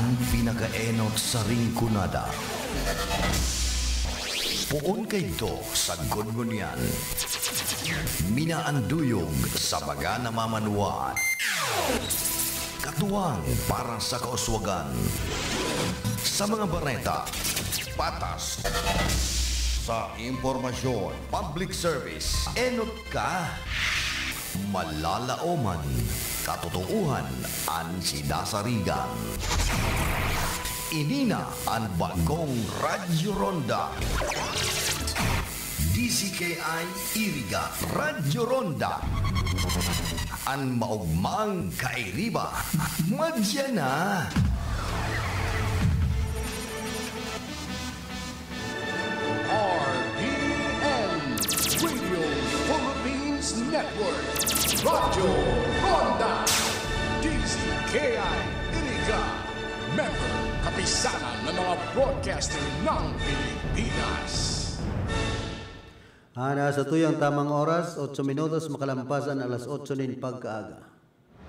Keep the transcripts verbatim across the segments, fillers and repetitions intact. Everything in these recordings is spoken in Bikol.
An pinakaenot sa Rinconada. Poon kaidto sa Gudgunian. Minaanduyog sa mga namamanwaan. Katuwang para sa kauswagan. Sa mga bareta, patas. Sa impormasyon, public service, enot ka. Malalaoman, katotoohan an sidasarigan. Ini na an bagong Radyo Ronda. D Z K I Iriga, Radyo Ronda. An maogmang kairiba, madya na. R P N, Radio Philippines Network, Radyo Ronda, D Z K I Iriga, member, kapisanan ng mga broadcaster ng Pilipinas. Ana sa tuyang tamang oras, otso minutos makalampas an alas otso nin pagkaaga.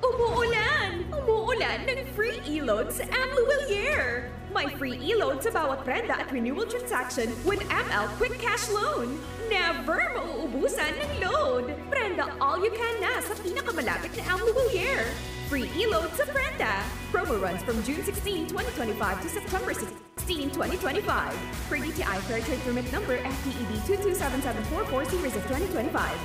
Umuulan! Umuulan ng free e-load sa M Luwilier! May free e-load sa bawat prenda at renewal transaction with M L Quick Cash Loan. Never mauubusan ng load! Prenda all you can na sa pinakamalapit na M Luwilier. Free e-load sa prenda! Promo runs from June sixteen, twenty twenty-five to September sixteen, twenty twenty-five. Per D T I Fair Trade Permit Number F T E B two two seven seven four four, series of twenty twenty-five.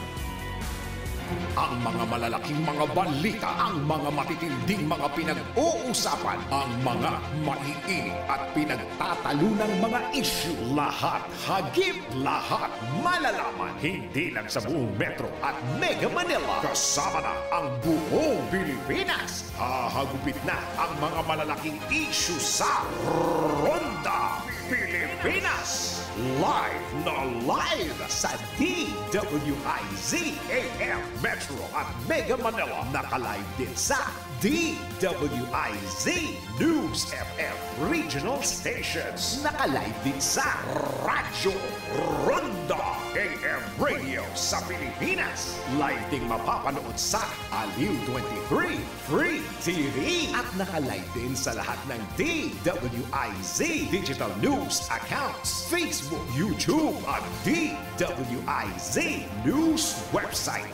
Ang mga malalaking mga balita, ang mga matitinding mga pinag-uusapan, ang mga maiinit at pinagtatalunang mga isyu, lahat hagip, lahat malalaman. Hindi lang sa buong Metro at Mega Manila, kasama na ang buong Pilipinas. Hahagupit na ang mga malalaking isyu sa Ronda Pilipinas. Live na live sa D W I Z A M Metro at Mega Manila. Naka-live din sa D W I Z News F M Regional Stations. Naka-live din sa Radyo Ronda A M Radio sa Pilipinas. Live ding mapapanood sa Aliw twenty-three Free T V. At naka-live din sa lahat ng D W I Z digital news accounts, Facebook, YouTube, at D W I Z news website.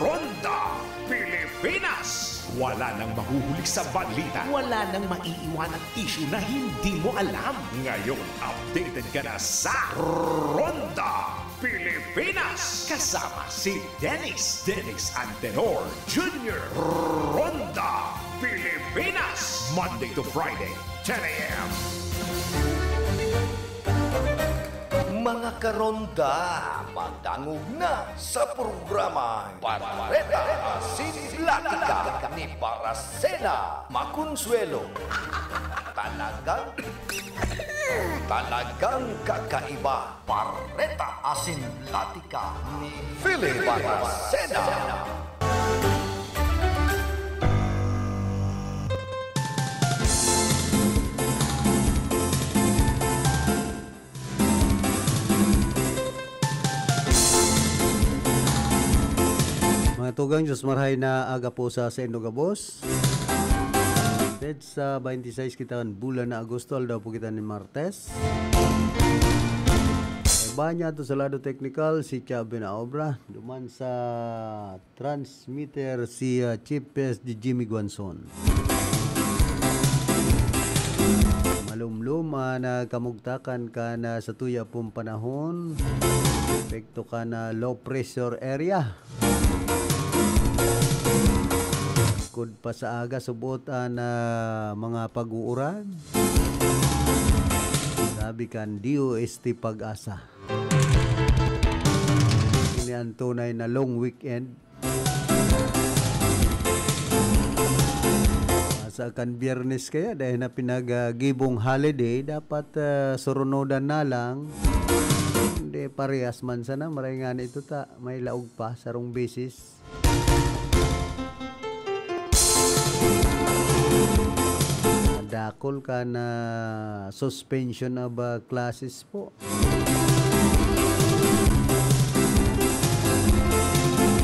Ronda Pilipinas. Wala nang mahuhuli sa balita. Wala nang maiiwanang isyu na hindi mo alam. Ngayon, updated ka na sa Ronda Pilipinas. Kasama si Dennis, Dennis Antenor Junior. Ronda Pilipinas. Monday to Friday, ten a m. Mga karonda, madangog na sa programa Bareta Asin Platika ni Baracena Maconsuelo. Talagang, talagang kakaiba. Bareta Asin Platika ni Philip Baracena. Mga tugang, Diyos marhay na aga po sa saindo gabos. Petsa twenty-six kita kan bulan na Agosto, aldaw po kita ni Martes. Kaiba niya to sa lado teknikal, si Chab na obra. Duman sa transmitter, si, ah, Chief P S D Jimmy Guanzon. Malumlom, ah, na kamugtakan kan, ah, sa tuya pong panahon. Epekto kan, ah, low pressure area. Bukod pa sa aga, subot an, ah, mga pag-uuran. Sabi kan D O S T Pag-asa. Ini an tunay na long weekend. Asa kan Biyernes kaya, dai na pinag, ah, gibong holiday, dapat, ah, surunodan na lang. Hindi, parehas man sana, maray nga na ito ta, may laog pa, sarong beses. Dakul kan suspension of, ah, classes po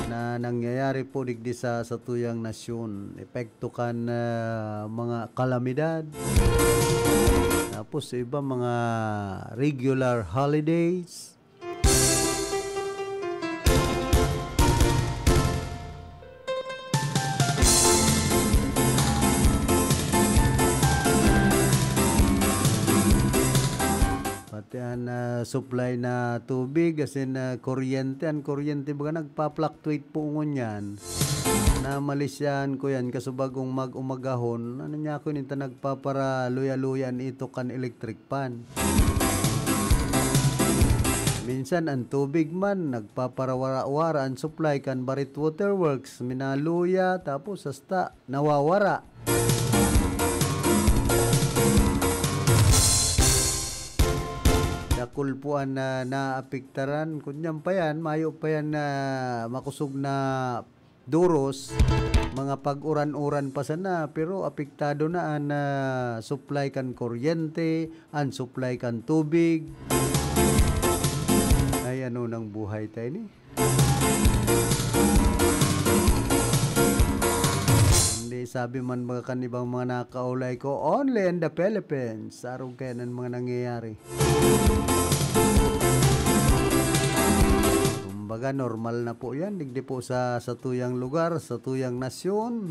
na nangyayari. nangyayari po digdi sa satuyang nasyon, epekto kan, ah, mga kalamidad, tapos sa iba, mga regular holidays. Pati an, ah, supply na tubig, as in, ah, kuryente. An kuryente baga nagpa-fluctuate po ngunyan. Namalisyahan ko yan, kasubagong mag-umagahon, ano niya ako, ninta nagpaparaluya-luya an itok kan electric pan. Minsan an tubig man, nagpaparawara-wara an supply kan Barit Water Works, minaluya, tapos hasta nawawara. Dakul po an, ah, naapektaran. Kunyan pa yan, mayo pa yan na makosog na duros, mga pag-uran-uran pa sana, pero apektado na an, ah, supply kan kuryente, an supply kan tubig. Ay, ano nang buhay tayo ni? Hindi, sabi man mga kan ibang mga nakaulay ko, "Only in the Philippines." Arog kaya ng mga nangyayari. Kumbaga, normal na po yan. Digdi po sa satuyang lugar, satuyang nasyon.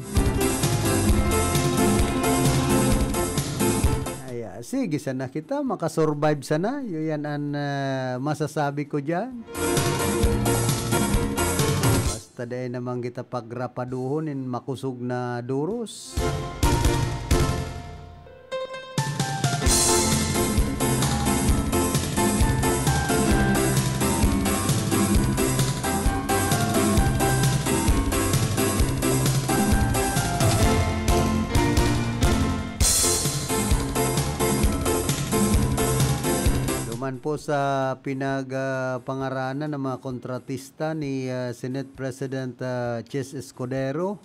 Ay, ah, sige sana kita, makasurvive sana. Yun yan ang, ah, masasabi ko dyan. Basta dai naman kita pagrapaduhon in makosog na duros. Duman po sa pinag, ah, pangaranan ng mga kontratista ni, ah, Senate President, ah, Chiz Escudero,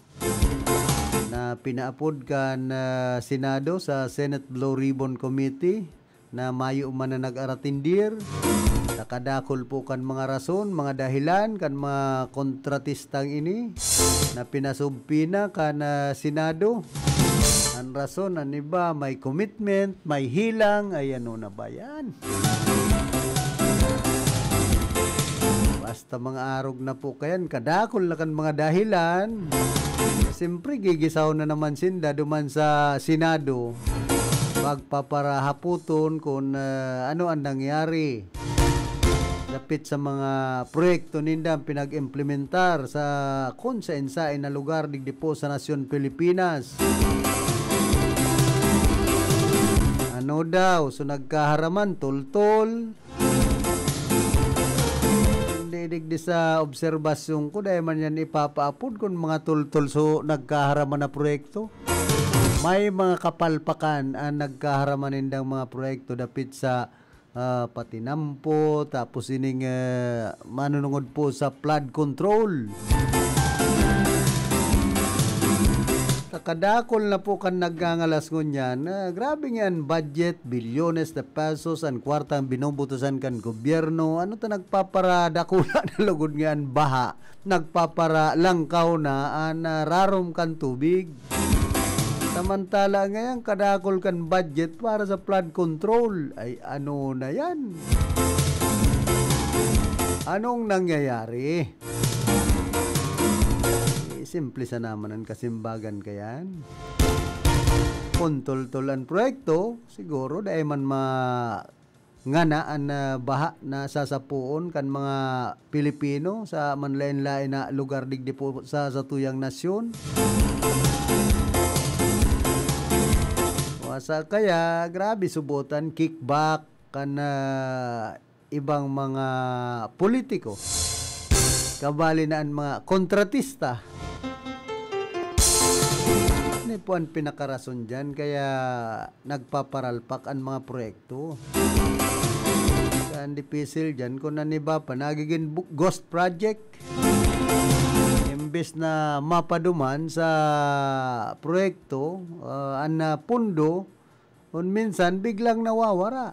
na pinaapod kan, ah, Senado sa Senate Blue Ribbon Committee na mayo man na nag-aratindir. Nakadakol po kan mga rason, mga dahilan kan mga kontratistang ini na pinasubpina kan, ah, Senado. An rason, an iba, may commitment, may hilang, ay ano na ba yan? Basta mga arog na po kayan, kadakol na kan mga dahilan. Siyempre, gigisaw na naman sinda duman sa Senado. Pagpaparahapoton kung, ah, ano ang nangyari dapit sa mga proyekto ninda ang pinag-implementar sa kun sa insain na lugar digdi po sa nasyon Pilipinas. Ano daw? So, nagkaharaman, tultol? Hindi, digdi sa obserbasyon ko, dahil man yan ipapaapod kung mga tultol so nagkaharaman na proyekto. May mga kapalpakan ang nagkaharaman nindang mga proyekto dapit sa, ah, Patinampo, tapos ining, ah, manunungod po sa flood control. Kakadakol na po kan nagngangalas ngunyan. Ah, grabe nga an budget, bilyones na pesos an kwartang binobotosan kan gobyerno. Ano ta nagpaparadakula na lugod nga an baha? Nagpaparalangkaw na an, ah, rarom kan tubig. Samantala ngayon, kadakol kan budget para sa flood control. Ay, ano na yan? Anong nangyayari? Eh, simple sa naman ang kasimbagan kayan. Kung tultol ang proyekto, siguro dahil man ma-, ngana an, ah, baha na sasapuon kan mga Pilipino sa manlaen-laen na lugar digdi po sa satuyang nasyon. Wasa kaya, grabe subotan, kickback kan, ah, ibang mga politiko. Kabali na an mga kontratista. Ano po ang pinakarason dyan? Kaya nagpaparalpak an mga proyekto. Kaya ang dipisil dyan, kung ano ba pa, nagiging bu-, ghost project. Imbes na mapaduman sa proyekto, ah, an, ah, pundo, kung minsan, biglang nawawara.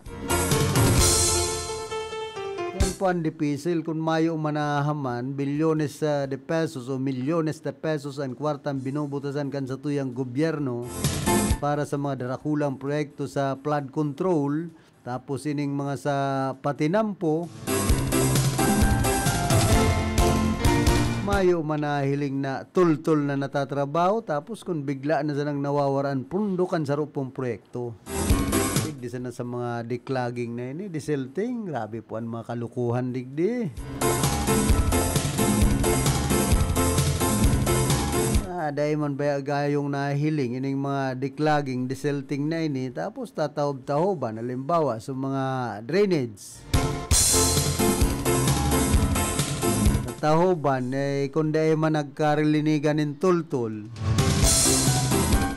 Yan Puan dipisil kun mayo man nahaman, bilyones, ah, de pesos o milyones de pesos an kwartang binubutasan kan satuyang gobyerno para sa mga darakulang proyekto sa flood control, tapos ining mga sa patinampo, mayo man nahiling na tultol na natatrabaho, tapos kun bigla na sanang nawawaran pondo kan saro pong proyekto. Digdi sana sa mga declogging na ini, desilting, grabe po ang mga kalukuhan digdi. Ah, dai man baya gayong nahiling ining mga declogging, desilting na ini, tapos tatahob-tahoban, halimbawa, sa mga drainage. Sa tahoban, eh, kung dai man nagkarilinigan nin tultol,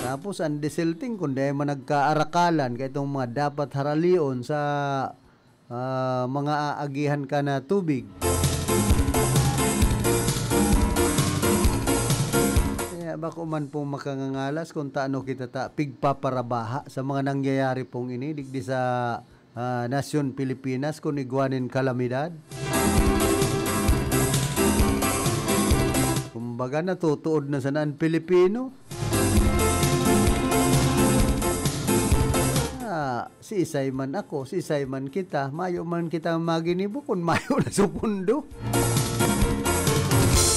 tapos ang desilting, kung dai man nagkaarakalan, kaya itong mga dapat haralion sa, ah, mga aagihan ka na tubig. Kaya bako man pong makangangalas kung taano kita ta pigpaparabaha sa mga nangyayari pong ini digdi sa, ah, nasyon Pilipinas kun igwa nin kalamidad. Kumbaga, natutuod na sana an Pilipino. Ah, siisay man ako, siisay man kita, mayo man kita maginibo kun mayo na sa pondo.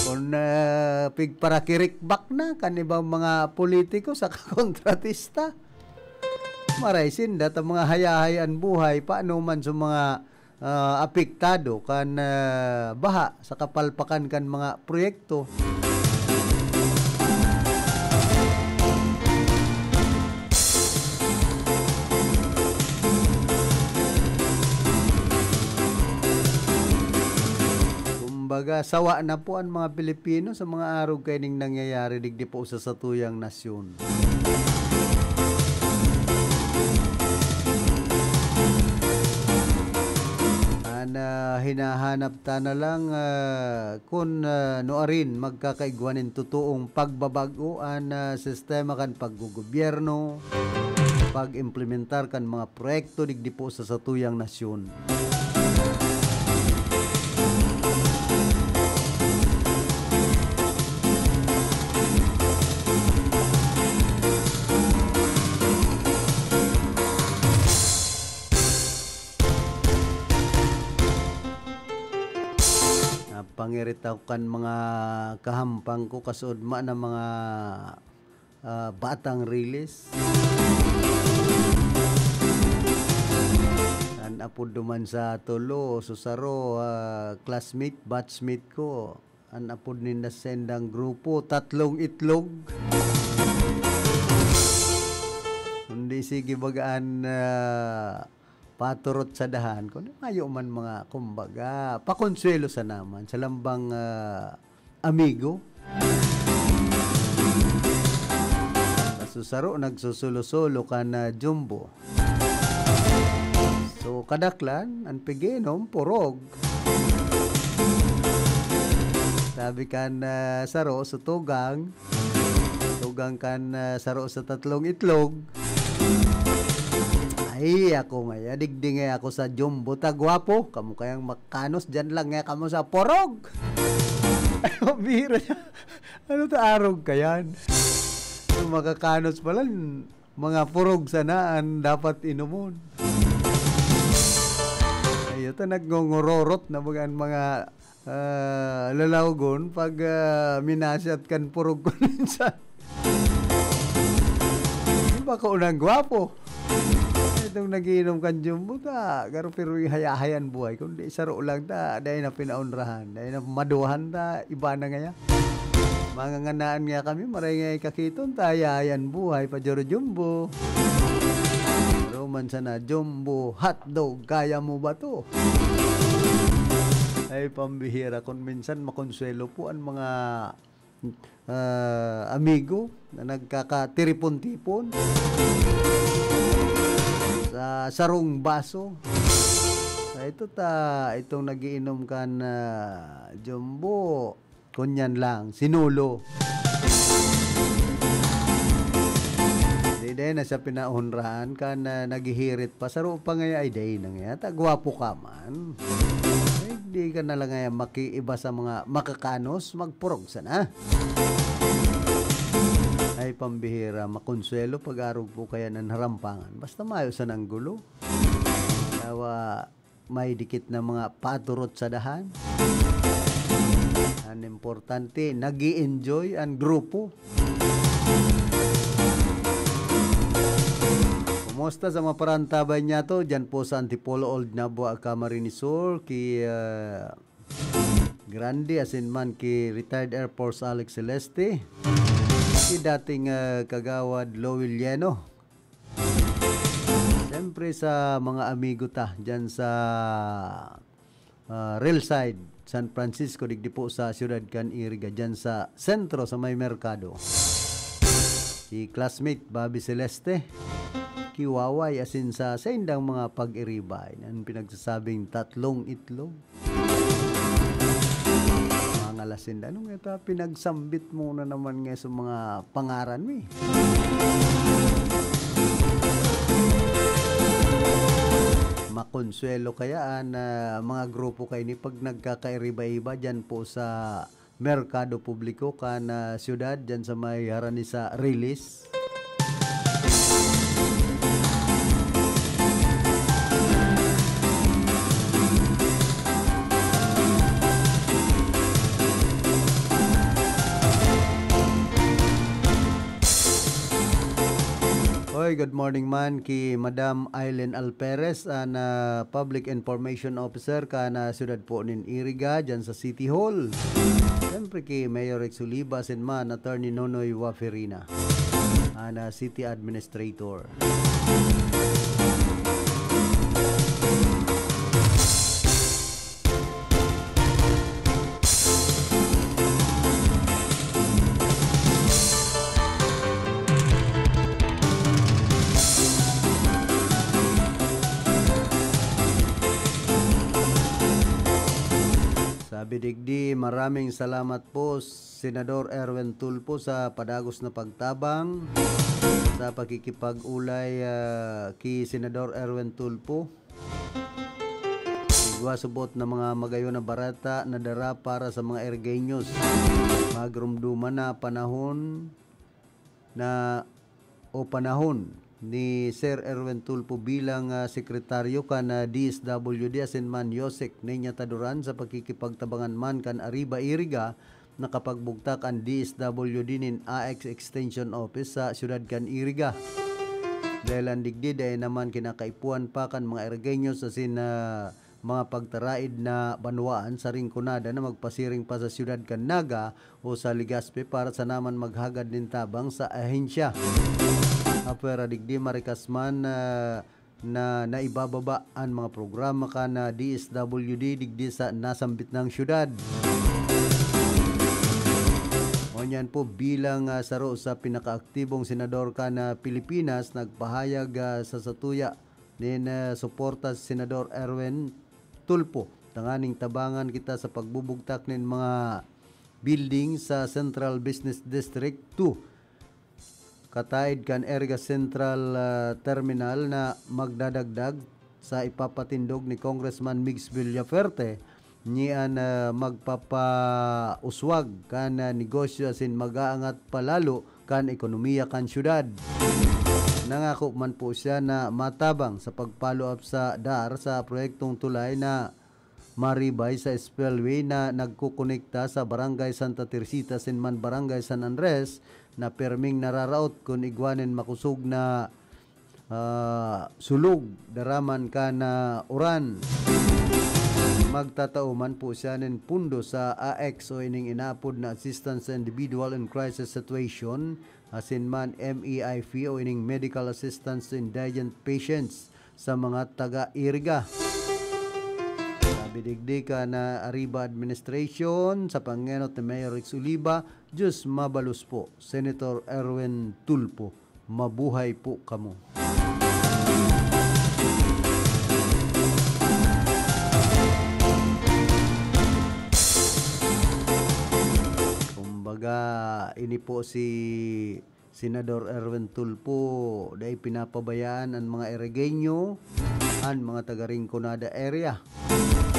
Kun, ah, pigparakirikbak na kan ibang mga politiko saka kontratista. Maray sinda ta mga hayahay an buhay, paano man sa mga, ah, apektado kan, ah, baha sa kapalpakan kan mga proyekto. Kumbaga, sawa na po an mga Pilipino sa mga arog kaining nangyayari digdi po sa satuyang nasyon. An, ah, hinahanap ta na lang, ah, kun, ah, nuarin magkakaigwa nin totoong pagbabag-o an, ah, sistema kan paggogobyerno, pag-implementar kan mga proyekto digdi po sa satuyang nasyon. Napangirit ako kan mga kahampang ko, kasudma na mga, ah, batang rilis. An apod duman sa tulo, susaro, ah, classmate, batchmate ko. An apod ninda sa saindang grupo, Tatlong Itlog. Kundi sige baga an, ah, paturot sa dahan, kundi mayo man mga, kumbaga, pakonsuwelo sana man sa lambang, ah, amigo. Sa susaro, nagsusolo-solo kan, ah, Jumbo. So, kadaklan, an piginom, purog. Sabi kan, ah, saro, sa tugang, tugang kan, ah, saro sa Tatlong Itlog, "Ay, ako ngaya, digdi ngaya ako sa Jumbo ta gwapo. Kamo kayang makanos, diyan lang ngaya kamo sa purog." Ay, mabira siya. Ano ta, arog ka yan? Kung makakanos pala, mga purog sana an dapat inomon. Ay, ito, nagngongororot na baga an mga, ah, lalawgon pag, ah, minasyat kan purog kun minsan. Bako nang gwapo. Itong nagiinom kan Jumbo ta, garo pero yung hayahay an buhay, kundi saro lang ta, dai na pinaonrahan, dai na maduhan ta, iba na ngaya. Manganganaan nga kami, maray nga ikakiton ta, hayahay an buhay, pa Joro Jumbo. Roman sana, Jumbo, hotdog, kaya mo ba to? Ay, pambihira, kung minsan makonsuelo po ang mga, ah, amigo na nagkakatiripon-tipon sa sarong baso. Sa ito ta, itong nagiinom kan, ah, Jumbo, kunyan lang, sinulo. Di, di na siya pinaonrahan kan, ah, naghihirit pa. Saro pa ngaya, ay, di na ngaya. Ta, gwapo ka man. Ay, Di ka na lang ngayon makiiba sa mga makakanos, magpurog sana. Ay, pambihira, makonsuelo pag-arog po kaya ng harampangan. Basta mayo sa nanggulo. Yawa, may dikit na mga paturot sa dahan. Ang importante, nag enjoy ang grupo. Kumusta sa mga parantabay niya to? Diyan po sa Antipolo, Old Nabua, Camarines Sur, ki, ah, Grande, asin man ki retired Air Force Alex Celeste, ki dating, ah, kagawad Lowell Yeno. Siyempre sa mga amigo ta dyan sa, ah, Riverside, San Francisco, digdi po sa siyudad kan Iriga, dyan sa sentro, sa may merkado. Si classmate Bobby Celeste, kiwaway, asin sa saindang mga pag-iribay, ang pinagsasabing tatlong itlog. Mga ngalasin, ano nga ito? Pinagsambit mo na naman nga sa mga pangaran mo eh. Makonsuelo kaya ang, ah, mga grupo kayo ni pag nagkakairiba-iba dyan po sa merkado publiko kan, ah, siyudad, dyan sa may harani sa Rilis. Oy, good morning man ki Madam Aileen Alperes, an, ah, Public Information Officer kan, ah, siyudad po nin Iriga, dyan sa City Hall. Siyempre ki Mayor Rex Oliva, asin man Attorney Nonoy Waferina, an, ah, City Administrator. Sabi digdi, maraming salamat po, Senador Erwin Tulfo, sa padagos na pagtabang sa pakikipag-ulay, ah, ki Senador Erwin Tulfo. Igwa subot na mga magayon na bareta na dara para sa mga Irigeños. Magrumduman na panahon na o panahon ni Sir Erwin Tulfo bilang, ah, sekretaryo kan, ah, D S W D asin man yosek Niña Taduran sa pakikipagtabangan man kan Arriba Iriga, nakapagbugtak an D S W D nin A X Extension Office sa siyudad kan Iriga. Dahil an digdi, dai naman kinakaipuhan pa kan mga Irigeños asin, ah, mga pagtaraid na banwaan sa Rinconada na magpasiring pa sa siyudad kan Naga o sa Legazpi para sa naman maghagad nin tabang sa ahensya. Apwera digdi, marikas man, ah, na naibababa an mga programa kan, ah, D S W D digdi sa nasambit nang syudad. Ngunyan po, bilang, ah, saro sa pinakaaktibong senador kan, ah, Pilipinas, nagpahayag, ah, sa satuya nin, ah, suporta si Senador Erwin Tulfo tanganing tabangan kita sa pagbubugtak nin mga building sa Central Business District two, kataid kan Iriga Central, ah, Terminal na magdadagdag sa ipapatindog ni Congressman Migs Villafuerte, niyan, ah, magpapauswag kan, ah, negosyo asin mag-aangat pa lalo kan ekonomiya kan syudad. Nangako man po siya na matabang sa pag-follow up sa DAR sa proyektong tulay na Maribay sa spillway na nagkukonekta sa Barangay Santa Teresita asin man Barangay San Andres na pirming nararaot kun igwa nin makosog na, ah, sulog daraman kan, ah, uran. Magtatao man po siya nin pundo sa A X o ining inaapod na Assistance sa Individual in Crisis Situation asin man M E I P o ining Medical Assistance to Indigent Patients sa mga taga-Iriga. Sabi digdi kan Arriba Administration, sa pangenot ni Mayor Rex Oliva, Diyos mabalos po, Senator Erwin Tulfo, mabuhay po kamo. Kumbaga, ini po si Senador Erwin Tulfo, dai pinapabayaan an mga Irigeño, an mga taga Rinconada area.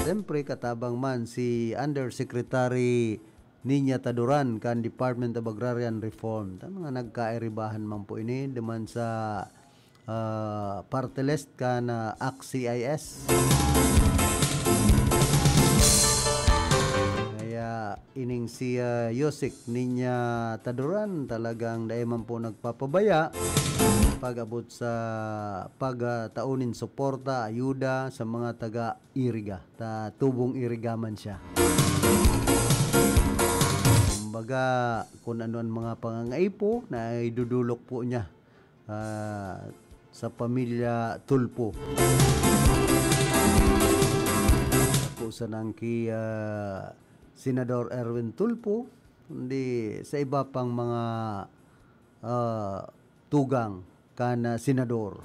Siyempre, katabang man si Undersecretary Niña Taduran kan Department of Agrarian Reform. Ta mga nagkairibahan man po ini, duman sa, ah, party list kan, ah, ACT-CIS. Kaya ining si, ah, Usec Niña Taduran talagang dai man po nagpapabaya pag-abot sa pagtao nin suporta, ayuda sa mga taga-Iriga. Ta tubong Iriga man siya. Kumbaga, kung ano ang mga pangangaipo na idudulok po niya, ah, sa pamilya Tulfo. Po sanang ki, ah, Senador Erwin Tulfo, kundi sa iba pang mga, ah, tugang kan, ah, senador.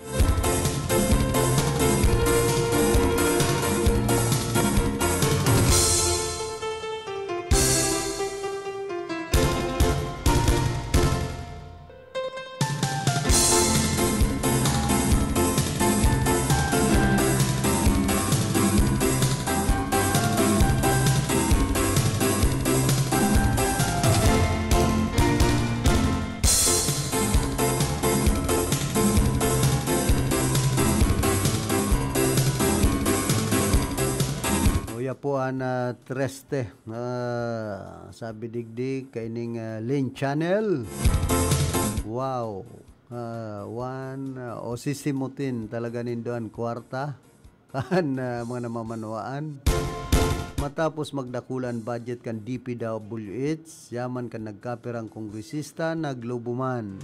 Uya po an, ah, treste. Ah, sabi digdi kaining, ah, Lin Channel. Wow. Ah, one, ah, o sisimutin talaga nindo an kwarta kan, ah, mga namamanwaan. Matapos magdakula an budget kan D P W H, yaman kan nagkapirang kongresista naglubo man.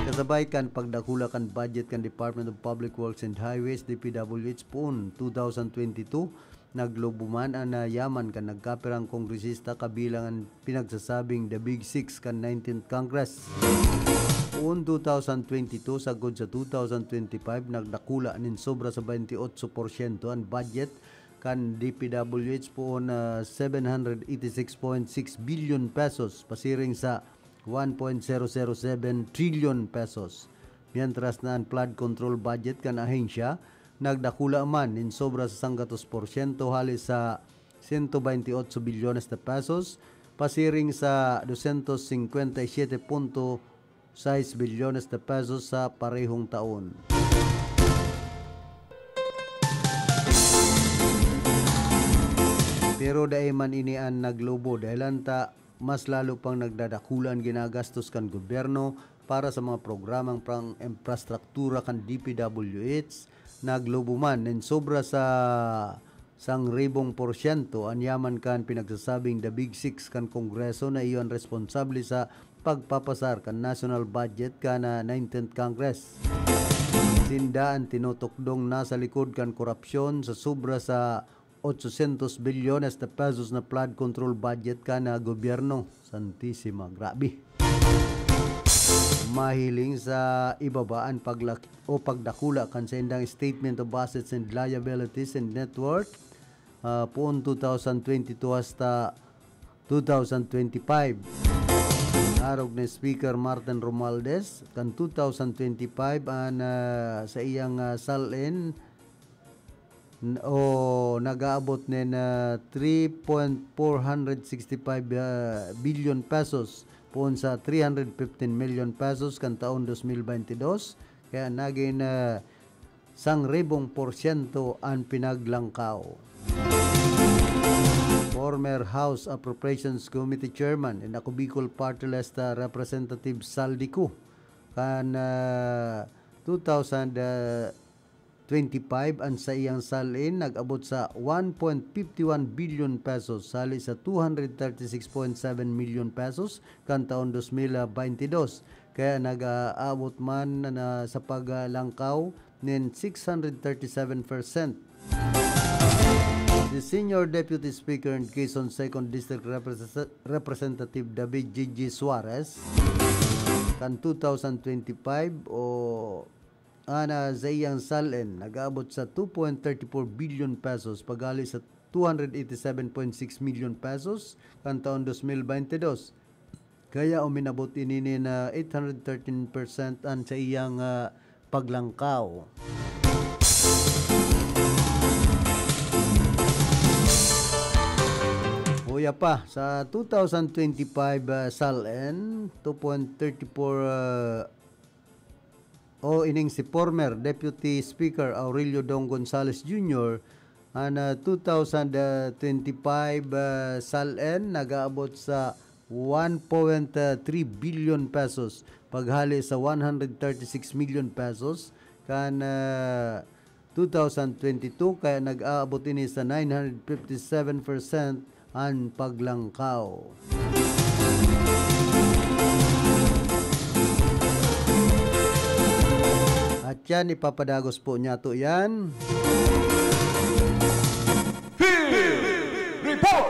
Kasabay kan pagdakula kan budget kan Department of Public Works and Highways, D P W H, poon two thousand twenty-two, naglubo man an, ah, yaman kan nagkapirang kongresista kabilang an pinagsasabing The Big Six kan nineteenth Congress. Poon two thousand twenty-two sagkod sa two thousand twenty-five, nagdakula nin sobra sa twenty-eight porsyento an budget kan D P W H poon, ah, seven hundred eighty-six point six billion pesos, pasiring sa one point zero zero seven trillion pesos. Mientras na an flood control budget kan ahensya nagdakula man nin sobra sa sanggatos porsyento hali sa sento baynte otso bilyones de pesos, pasiring sa dosyentos singkwenta y siyete punto sais bilyones de pesos sa parehong taon. Pero dai man ini an naglubo, dahilan ta mas lalo pang nagdadakula an ginagastos kan gobyerno para sa mga programang pang-infrastruktura kan D P W H, naglubo man nin sobra sa sangribong porsyento an yaman kan pinagsasabing The Big Six kan Kongreso na iyo an responsable sa pagpapasar kan national budget kan, ah, nineteenth Congress. Sinda an tinutukdong nasa likod kan korupsyon sa sobra sa ochocientos bilyones de pesos na flood control budget kan, ah, gobyerno. Santisima, grabe. Mahiling sa ibaba an paglak-, o pagdakula kan saindang statement of assets and liabilities and net worth, ah, poon two thousand twenty-two hasta two thousand twenty-five. Arog ni Speaker Martin Romualdez, kan two thousand twenty-five an, ah, sa iyang, ah, sal-in, n-, o nag-aabot nin, ah, three point four hundred sixty-five, ah, billion pesos, poon sa three hundred fifteen million pesos kan taon dos mil baynte dos, kaya nagin, ah, sangribong porsyento an pinaglangkaw. Former House Appropriations Committee Chairman and Ako Bicol Party List, ah, Representative Saldi Cu, kan, ah, two thousand, ah, twenty-five, an saiyang sal-in nag-abot sa one point fifty one billion pesos, hali sa two hundred thirty-six point seven million pesos kan taon dos mil baynte dos. Kaya nag-aabot man na sa paglangkaw nin six hundred thirty-seven percent. Si Senior Deputy Speaker and Quezon Second District Represent-, Representative David Gigi Suarez, kan two thousand twenty-five o ana sa iyang sal-in, nag-aabot sa two point thirty-four billion pesos, paghali sa two hundred eighty-seven point six million pesos kan taon dos mil baynte dos. Kaya uminabot ini nin eight hundred thirteen percent an sa iyang, ah, paglangkaw. Kaya pa, sa two thousand twenty-five, ah, SALN, two point thirty-four, ah, o ining si former Deputy Speaker Aurelio Dong Gonzales Junior, an, ah, two thousand twenty-five, ah, SALN nag-aabot sa one point three billion pesos, paghali sa one hundred thirty-six million pesos kan, ah, two thousand twenty-two, kaya nag-aabot ini sa nine hundred fifty-seven percent an paglangkaw. At yan, ipapadagos po niyato yan. Field Report!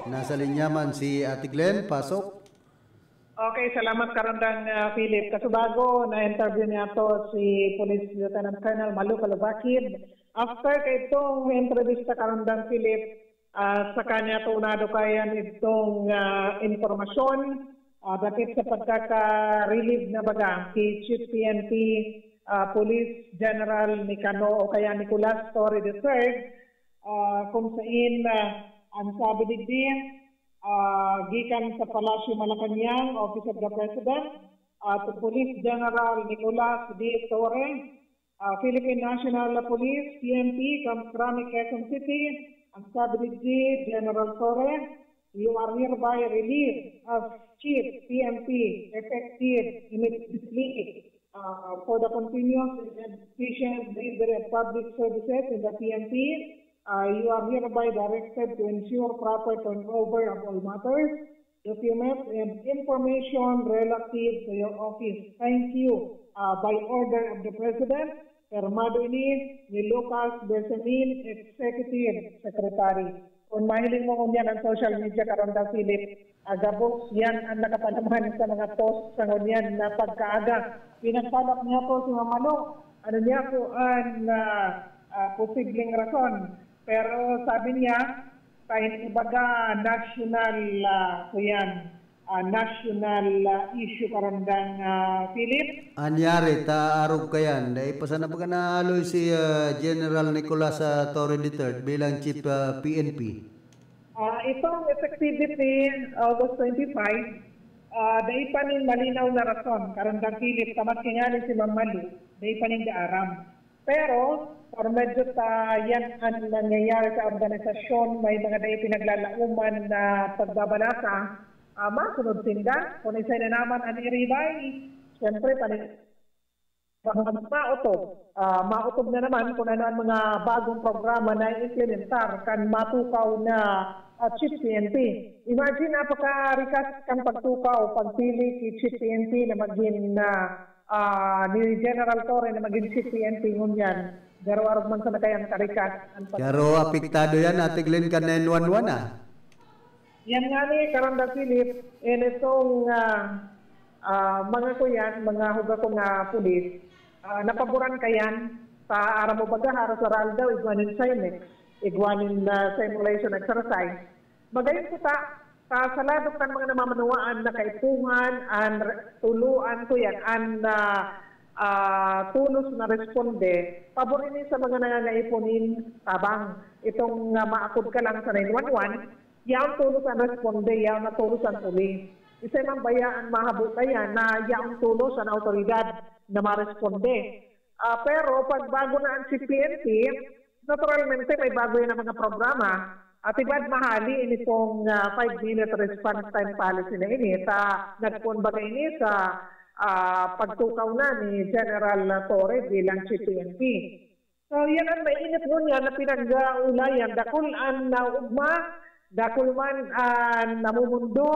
Nasa linya man si Ate Glenn, pasok. Okay, salamat, Karandang, ah, Philip. Kasubago, na-interview niyato si Police Lieutenant Colonel Malu Kalubakid. After kaitong entrevista, Karandang Philip, ah, saka niyato unado kayan itong, ah, impormasyon, ah, dapit sa pagkaka-relieve na baga ki Chief P N P, ah, Police General Nicano o kaya Nicolas Torre the third, ah, kung sain, ah, ang sabi digdi, ah, gikan sa Palasyo Malacañang, Office of the President, ah, to Police General Nicolas D. Torre, ah, Philippine National Police, P N P, Kamkrami, Quezon City, ang sabi digdi, General Torre, you are hereby relieved as Chief P N P, effective immediately, ah, for the continuous and efficient delivery of public services in the P N P. Ah, you are hereby directed to ensure proper turnover of all matters, documents, and information relative to your office. Thank you. Ah, by order of the President, pirmado ini ni Lucas Bersamin, Executive Secretary. Kung mahiling mo ngunyan ang social media, Karandang Philip, ah, gabos yan ang nakapalaman sa mga post sa ngunyan na pagkaaga. Pinagpalak niyato si Mama Lu. Ano niyato an, ah, ah, posibleng rason? Pero sabi niya, sa ibaga national, ah, kuyan, ah, national, ah, issue, Karandang, ah, Philip. Anyari, ta arog kayan. Dai pa sana baga naaloy si, ah, General Nicolas, ah, Torre the third bilang Chief, ah, P N P. Ah, itong effectivity, August twenty-five, ah, dai pa nin malinaw na rason, Karandang Philip, ta maski ngani si Mama Lu, dai pa ninda aram. Pero, por medyo ta yan an nangyayari sa organisasyon, may mga dai pinaglalaoman na pagbabalasa, ah, masunod sinda. Kun isay na naman an iribay, siyempre, pani-, maotob. Ah, maotob na naman kung ano ang mga bagong programa na i-implementar kan matukaw na, ah, Chief P N P. Imagine, napakarikas kan pagtukaw, pagpili ki Chief P N P na magin, ah, ah, ni General Torre na magin Chief P N P ngunyan. Garo arog man sana kayan karikas an pag- Garo apektado yan, Ate Glenn, kan nine one one, ah. Yan nga ni, Karandang Philip, eh, nitong, ah, ah, mga kuyan, mga huga ko nga pulis, ah, napaboran kayan sa aram mo baga, haros aral daw, igwa nin Simex, igwa nin, ah, simulation exercise. Magayon ko ta, ta sa ladok kan mga namamanwaan na kaipuhan, an re-, tuloan ko yan, an, ah, ah, tulos na responde, pabor ini sa mga nangangaipo nin tabang. Itong, ah, maakod ka lang sa nine one one, yaon tulos an responde, yaon na tulos an pulis. Isay man baya an mahabo kaya na yaon tulos an awtoridad na maresponde. Ah, pero pag bago na an C P N P, naturalmente may bago yan ang mga programa. At ibad mahali ini pong, ah, five-minute response time policy na ini. Ta, nagpoon baga ini sa, ah, pagtukaw na ni General Torre bilang C P N P. So, yan ang mainit ngunyan na pinag-aulayan. Dakul an naugma, dakul man an namumundo,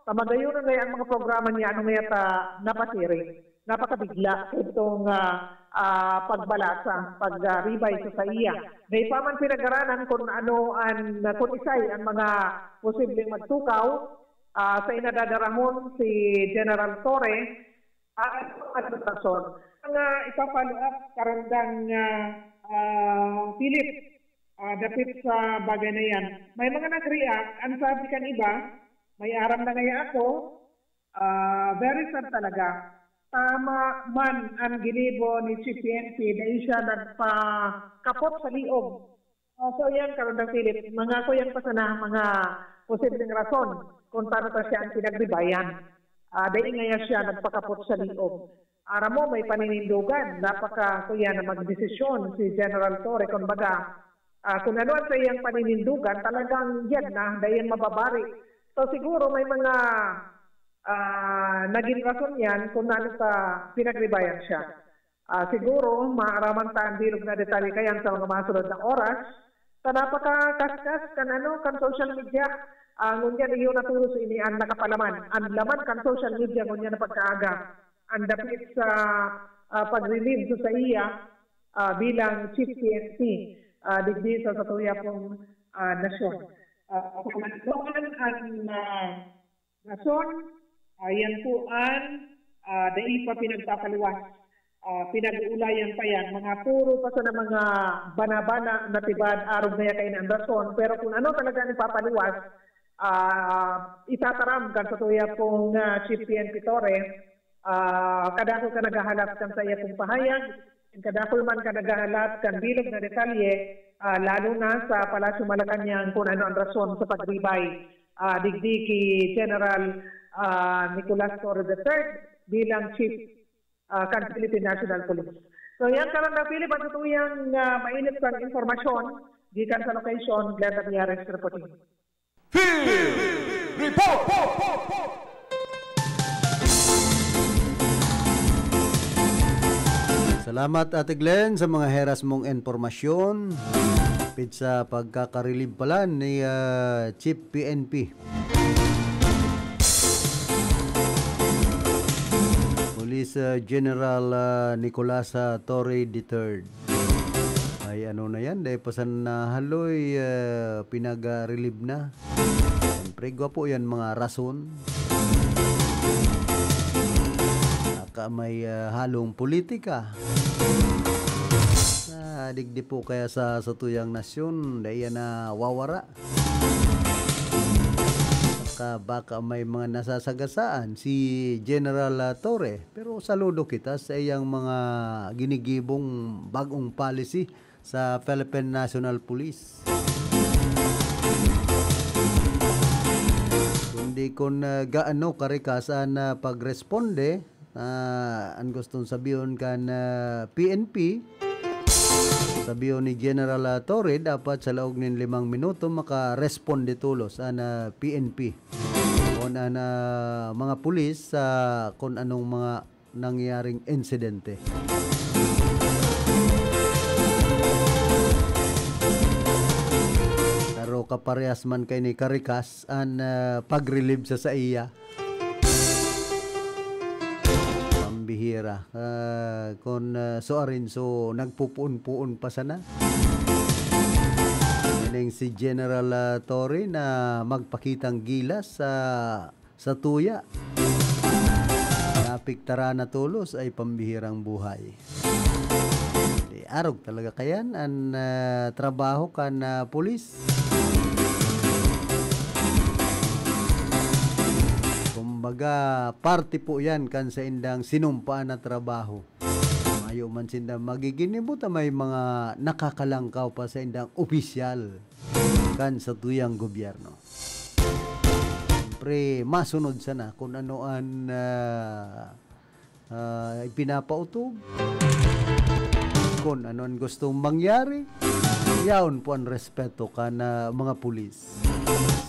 ta magayon na ang mga programa niya, ano nga ta napasiring. Napakabigla itong, ah, ah, pagbalasa, pag, ah, ribay sa saiya. Dai pa man pinagaranan kung ano an, kung isay ang mga posibleng magtukaw, ah, sa inadadarahon si General Torre, ah, ano ang rason. Ang, ah, ipa-follow up, Karandang, ah, ah, Philip, ah, dapit sa bagay na yan. May mga nag-react, ang sabi kan iba, may aram na ngaya ako, ah, very sad talaga. Tama man ang ginibo ni Chief P N P, dai siya nagpakapot sa liog. So, yan, Karandang Philip, mga kuyang pa sana, mga posibleng rason kung paano pa siya ang pinagribayan. Ah, dahil ngaya siya nagpakapot sa liog. Aram mo, may paninindugan. Napaka, kuya, na magdesisyon si General Torre. Kumbaga, ah, kung ano ang sa iyang paninindugan, talagang yan na, dahil mababari. So, siguro may mga ah, naging rason yan kung ano pa pinagribayan siya. Ah, siguro, maaraman ta ang bilog na detalye kayan sa mga masunod na oras. Sa napakakaskas kan, ano, kan social media, ah, ngunyan iyo na tolos ini ang nakapalaman. Ang laman kan social media ngunyan na pagkaaga, ang dapit sa, ah, pag-relieve sa iya, ah, bilang Chief P N P, ah, digdi sa satuya pong, ah, nasyon. Ah, kung ano ang, ah, rason, ah, yan po an, ah, dai pa pinagpapaluwas. Ah, pinag-uulayan pa yan. Mga puro pa sana mga bana-bana na tibad, arog na yan kayo ang rason. Pero kung ano talaga ang ipapaluwas, ah, itataram kan satuya pong, ah, Chief P N P Torre, ah, kadakul ka naghahalat kan sa iya pong pahayag, kadakul man ka naghahalat kan bilog na detalye, ah, lalo na sa Palasyo Malacañang kung ano ang rason sa pagribay, ah, digdi ki General, ah, Nicolas Torre the third bilang Chief, ah, kan Philippine National Police. So, yan, Karandang Philip, ang tutuyang, ah, mainit sa informasyon. Gikan sa location, Glenda Miyares reporting. Field Report! Salamat, Ate Glenn, sa mga heras mong impormasyon. Pit sa pagkakarelib pala ni, ah, Chief P N P. Police, ah, General, ah, Nicolas, ah, Torre the third. Ay, ano na yan? Dahil pa sa nahaloy, ah, pinag-relieve na. Siyempre, gwapo yan, mga rason. Baka may, ah, halong politika. Ah, digdi po kaya sa, sa tuyang nasyon, dahil yan na wawara. Saka baka may mga nasasagasaan si General, ah, Torre. Pero saludo kita sa iyang mga ginigibong bagong policy sa Philippine National Police. Kundi kun, ah, gaano karikas an, ah, pagresponde, ah, an gustong sabihon kan, ah, P N P, sabihon ni General, ah, Torre, dapat sa laog nin limang minuto makaresponde tolos an, ah, P N P. O an, ah, mga pulis sa kun anong mga nangyaring insidente. Pero kaparehas man kay ni karikas an, ah, pag-relieve sa saiya. Pambihira. Ah, kun, ah, so arin, so nagpupuon-puon pa sana. Ining si General, ah, Torre na magpakitang gilas sa satuya. Napiktaran na tolos ay pambihirang buhay. Di, arog talaga kayan an, ah, trabaho kan, ah, pulis. Kumbaga, parte po yan kan saindang sinumpaan na trabaho. Mayo man sinda magiginibo ta may mga nakakalangkaw pa saindang opisyal kan satuyang gobyerno. Siyempre, masunod sana kung ano an, ah, ah, ipinapautob, kung ano an gustong mangyari. Yaon po an respeto kan, ah, mga pulis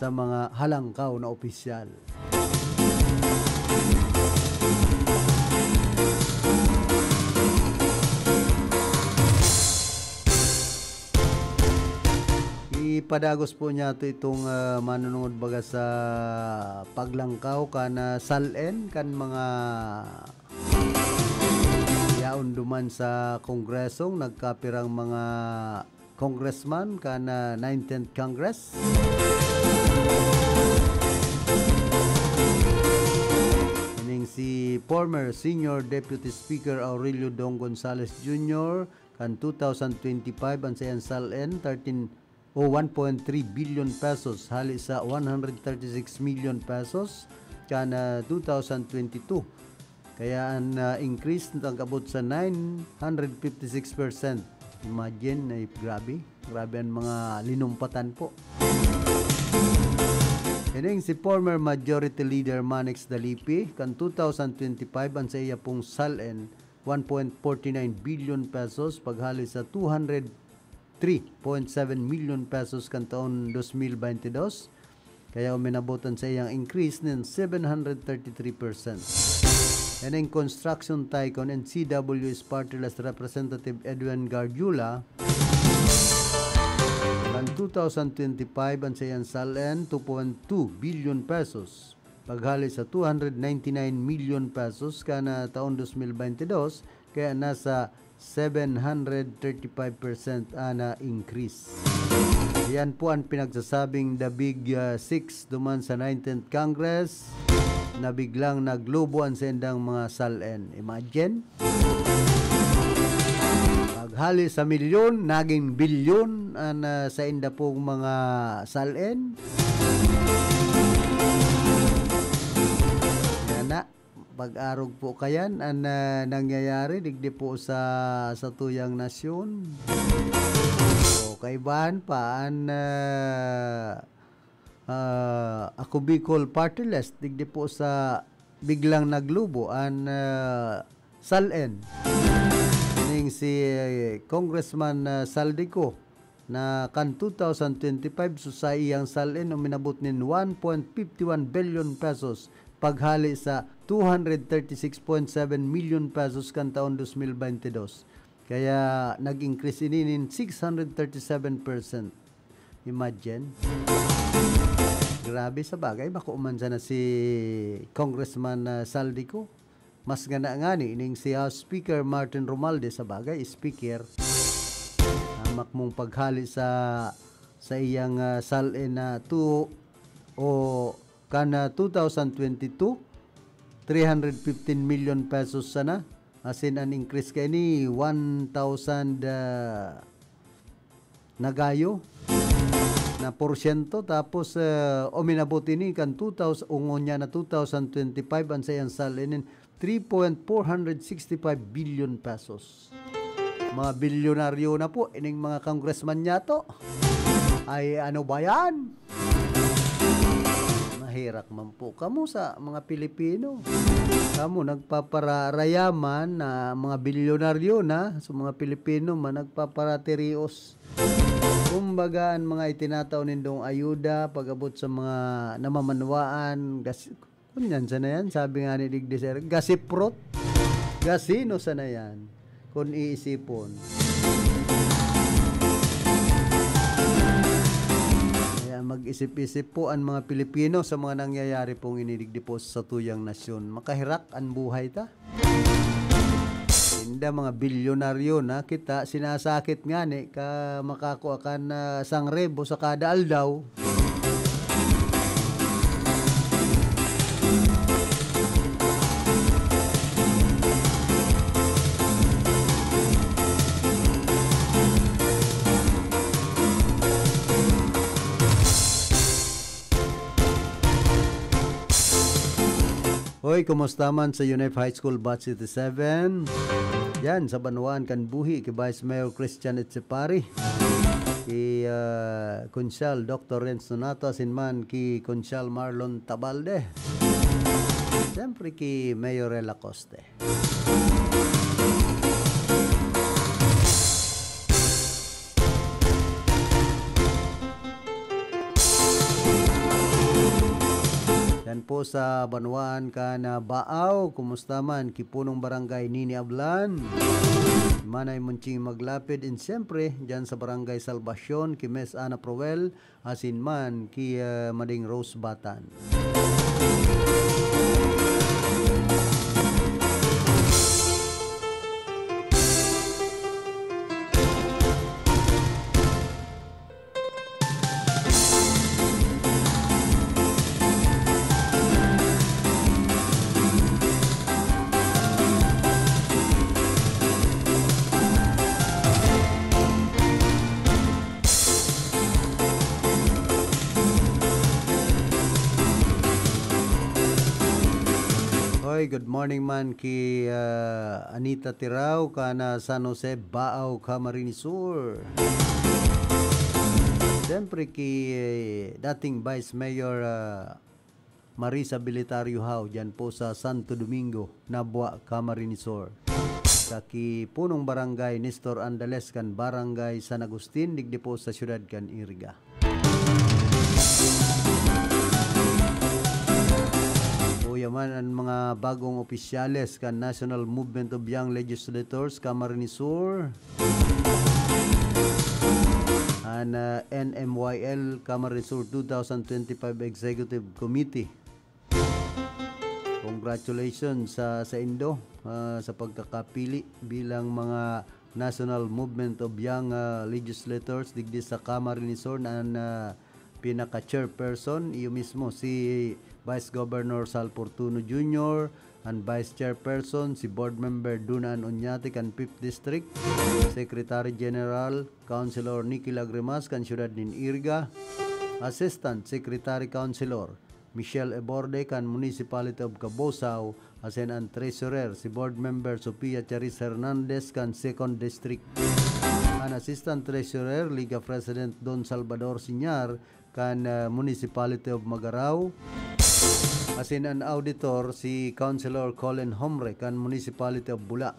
sa mga halangkaw na opisyal. Ipadagos po niya to itong, ah, manunungod baga sa paglangkaw kan, ah, sal-en kan mga yaon duman sa Kongresong nagkapirang mga congressman kan, ah, nineteenth Congress. Ining si former Senior Deputy Speaker Aurelio Dong Gonzales Junior kan two thousand twenty-five, an saiyang sal-en, thirteen o one point three billion pesos, hali sa one hundred thirty-six million pesos kan, ah, two thousand twenty-two. Kaya an, ah, increase nag-abot sa nine hundred fifty-six percent. Imagine, ay grabe. Grabe ang mga linumpatan po. Ining si former Majority Leader Manix Dalipi, kan two thousand twenty-five, ang sa iya pong sal-en, one point forty nine billion pesos, paghali sa two hundred three point seven million pesos kan taon dos mil baynte dos. Kaya uminabotan sa iyang increase nin seven hundred thirty-three percent. And ang construction tycoon and C W S Party List Representative Edwin Gargiula, kan two thousand twenty-five ang sa iyang sal-en, two point two billion pesos. Paghali sa two hundred ninety-nine million pesos kan, ah, taon dos mil baynte dos, kaya nasa seven hundred thirty-five percent ana increase. Yan po ang pinagsasabing the Big, ah, Six duman sa nineteenth Congress na biglang naglubo ang saindang mga sal-en. Imagine? Paghali sa milyon, naging bilyon ang, ah, sainda pong mga sal-en. Yan na. Pag-arog po kayan an, ah, nangyayari digdi po sa satuyang nasyon. O, kaibahan pa an, ah, ah, Ako Bicol Party List digdi po sa biglang naglubo an, ah, sal-en ning si Congressman, ah, Zaldy Co na kan two thousand twenty-five, so sa iyang sal-en uminabot nin one point fifty one billion pesos, paghali sa two hundred thirty-six point seven million pesos kan taon dos mil baynte dos. Kaya nag-increase ini nin six hundred thirty-seven percent. Imagine. Grabe, sa bagay, bako man sana si Congressman, ah, Zaldy Co. Mas ngana ngani ning si House Speaker Martin Romualdez, sa bagay, speaker, hamak mong paghali sa, sa iyang, ah, sal-en na two o kan, ah, two thousand twenty-two, three hundred fifteen million pesos sana. As in, an increase kaini, one thousand, ah, nagayo na porsyento. Tapos, ah, uminabot ini kan two thousand, o ngunyan na two thousand twenty-five, an saiyang sal-en nin three point four hundred sixty-five billion pesos. Mga bilyonaryo na po ining mga congressman niyato. Ay, ano ba yan? Maherak man po kamo sa mga Pilipino. Kamo nagpapararayaman na mga bilyonaryo na, sa mga Pilipino man nagpaparatirios. Kumbaga, an mga itinatao nindong ayuda pag-abot sa mga namamanwaan, gas-, Ngunyan sana yan, sabi nga ni digdi, sir, gasiprot. Gasino sana yan, kun iisipon. Kaya mag-isip-isip po an mga Pilipino sa mga nangyayari pong ini digdi po sa satuyang nasyon. Makaherak an buhay ta. Sinda mga bilyonaryo na kita, sinasakit ngani ka makakua kan, ah, sangribo sa kada aldaw. Hoy, kumusta man sa UNEF High School Batch eighty-seven? Yan, sa banwaan kan buhi, ki Vice Mayor Christian Etsepari, ki, ah, Konsehal Doktor Renz Nonato, asin man ki Konsehal Marlon Tabalde. Siyempre, ki Mayorel Acoste. Yan po sa banwaan kan Baaw. Kumusta man ki Punong Barangay Nini Ablan, Manay Monching Maglapid, and siyempre, dyan sa Barangay Salvacion, ki Miss Ana Proel, asin man ki, ah, Mading Rose Batan. Good morning man ki, ah, Anita Tirao, kan, ah, San Jose, Baao, Camarines Sur. Siyempre ki, eh, dating Vice Mayor, ah, Marisa Bilitario Hao, dyan po sa Santo Domingo, Nabua, Camarines Sur. Sa ki Punong Barangay, Nestor Andales, kan Barangay San Agustin, digdi po sa siyudad kan Iriga. Uya man an mga bagong opisyales kan National Movement of Young Legislators, Camarines Sur, an, ah, N M Y L Camarines Sur two thousand twenty-five Executive Committee. Congratulations sa, sa indo, ah, sa pagkakapili bilang mga National Movement of Young, ah, Legislators digdi sa Camarines Sur na an, ah, pinaka-chairperson, iyo mismo si Vice Governor Sal Fortuno Junior, an Vice Chairperson, si Board Member Dunaan Oñate kan Fifth District, Secretary General, Councilor Nicky Lagrimas kan siyudad nin Iriga, Assistant Secretary Councilor Michelle Eborde kan Municipality of Cabusao, asin an Treasurer, si Board Member Sofia Charis Hernandez kan Second District. An Assistant Treasurer, Liga President Don Salvador Siñar kan, ah, Municipality of Magarao, asin an Auditor, si Councilor Colin Homre kan Municipality of Bula.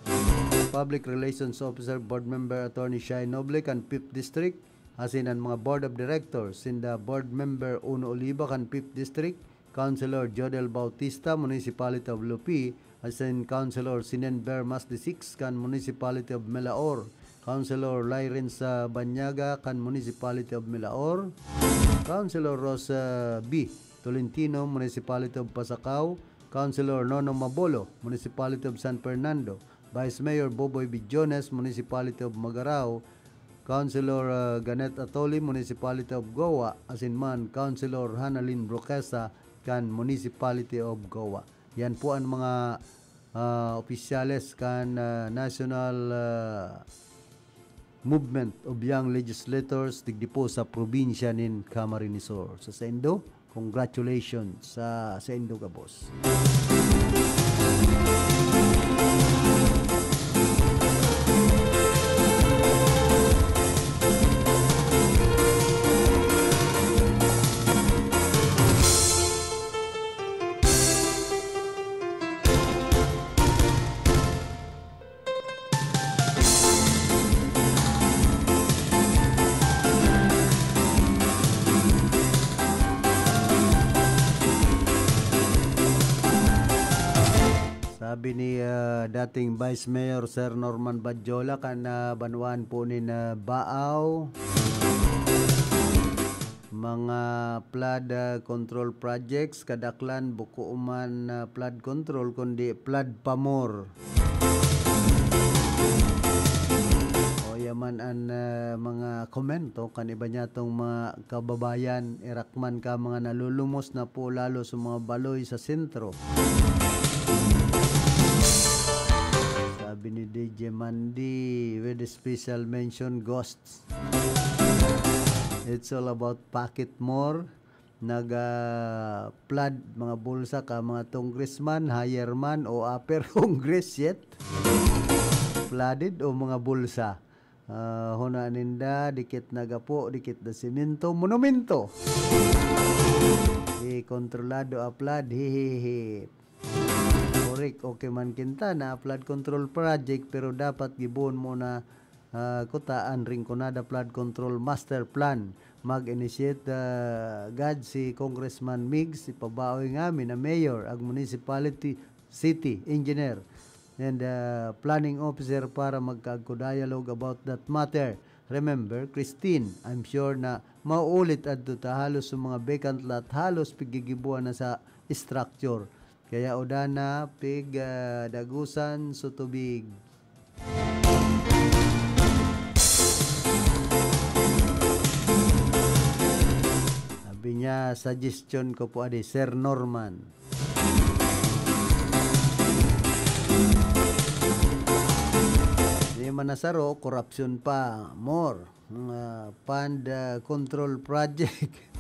Public Relations Officer, Board Member Attorney Shai Noble kan Fifth District, asin an mga Board of Directors, sinda Board Member Uno Oliva kan Fifth District, Councilor Jodel Bautista, Municipality of Lupi, asin Councilor Sinen Bermas the Sixth kan Municipality of Melaor, Councilor Lyren sa Banyaga kan Municipality of Melaor, Councilor Rosa B Tolentino, Municipality of Pasacao, Councilor Nono Mabolo, Municipality of San Fernando, Vice Mayor Boboy Bidiones, Municipality of Magarao, Councilor, ah, Ganet Atoli, Municipality of Goa, asin man Councilor Hanalin Roquesa kan Municipality of Goa. Yan po an mga, ah, opisyales kan, ah, National, ah, Movement of Young Legislators digdi po sa probinsya nin Camarines Sur. Sa saindo, congratulations sa saindo gabos. Sabi ni, ah, dating Vice Mayor Sir Norman Badjola, kan, ah, banwaan po nin, ah, Baao, mga flood, ah, control projects, kadaklan, buko man, ah, flood control, kundi flood pa more. O, yaman an, ah, mga komento kan iba niyatong mga kababayan, irakman ka mga nalulumos na po lalo sa mga baloy sa sentro. Sabi ni D J Mandy, with special mention, ghosts. It's all about pocket more. Nag, ah, flood mga bulsa ka mga congressman, higher man o upper congress yet? Flooded o mga bulsa? Ah, huna ninda, dikit na gapo, dikit na semento, monumento. Di kontrolado a flood, hihihi. Correct, okay man kinta na flood control project, pero dapat gibohon mo na, ah, kuta an Rinconada Flood Control Master Plan. Mag-initiate, ah, gad si Congressman Migs, ipabaoy ngamin na mayor, ag municipality, city engineer, and, ah, planning officer para magkaagko dialogue about that matter. Remember, Christine, I'm sure na mauulit adto ta halos sa mga vacant lot, halos pigigibuan na sa structure. Kaya udana, pig, ah, dagusan sa tubig. Sabi niya, suggestion ko po, adi, Sir Norman. Di man nasaro, korupsyon pa, more. Mga fund, ah, control project.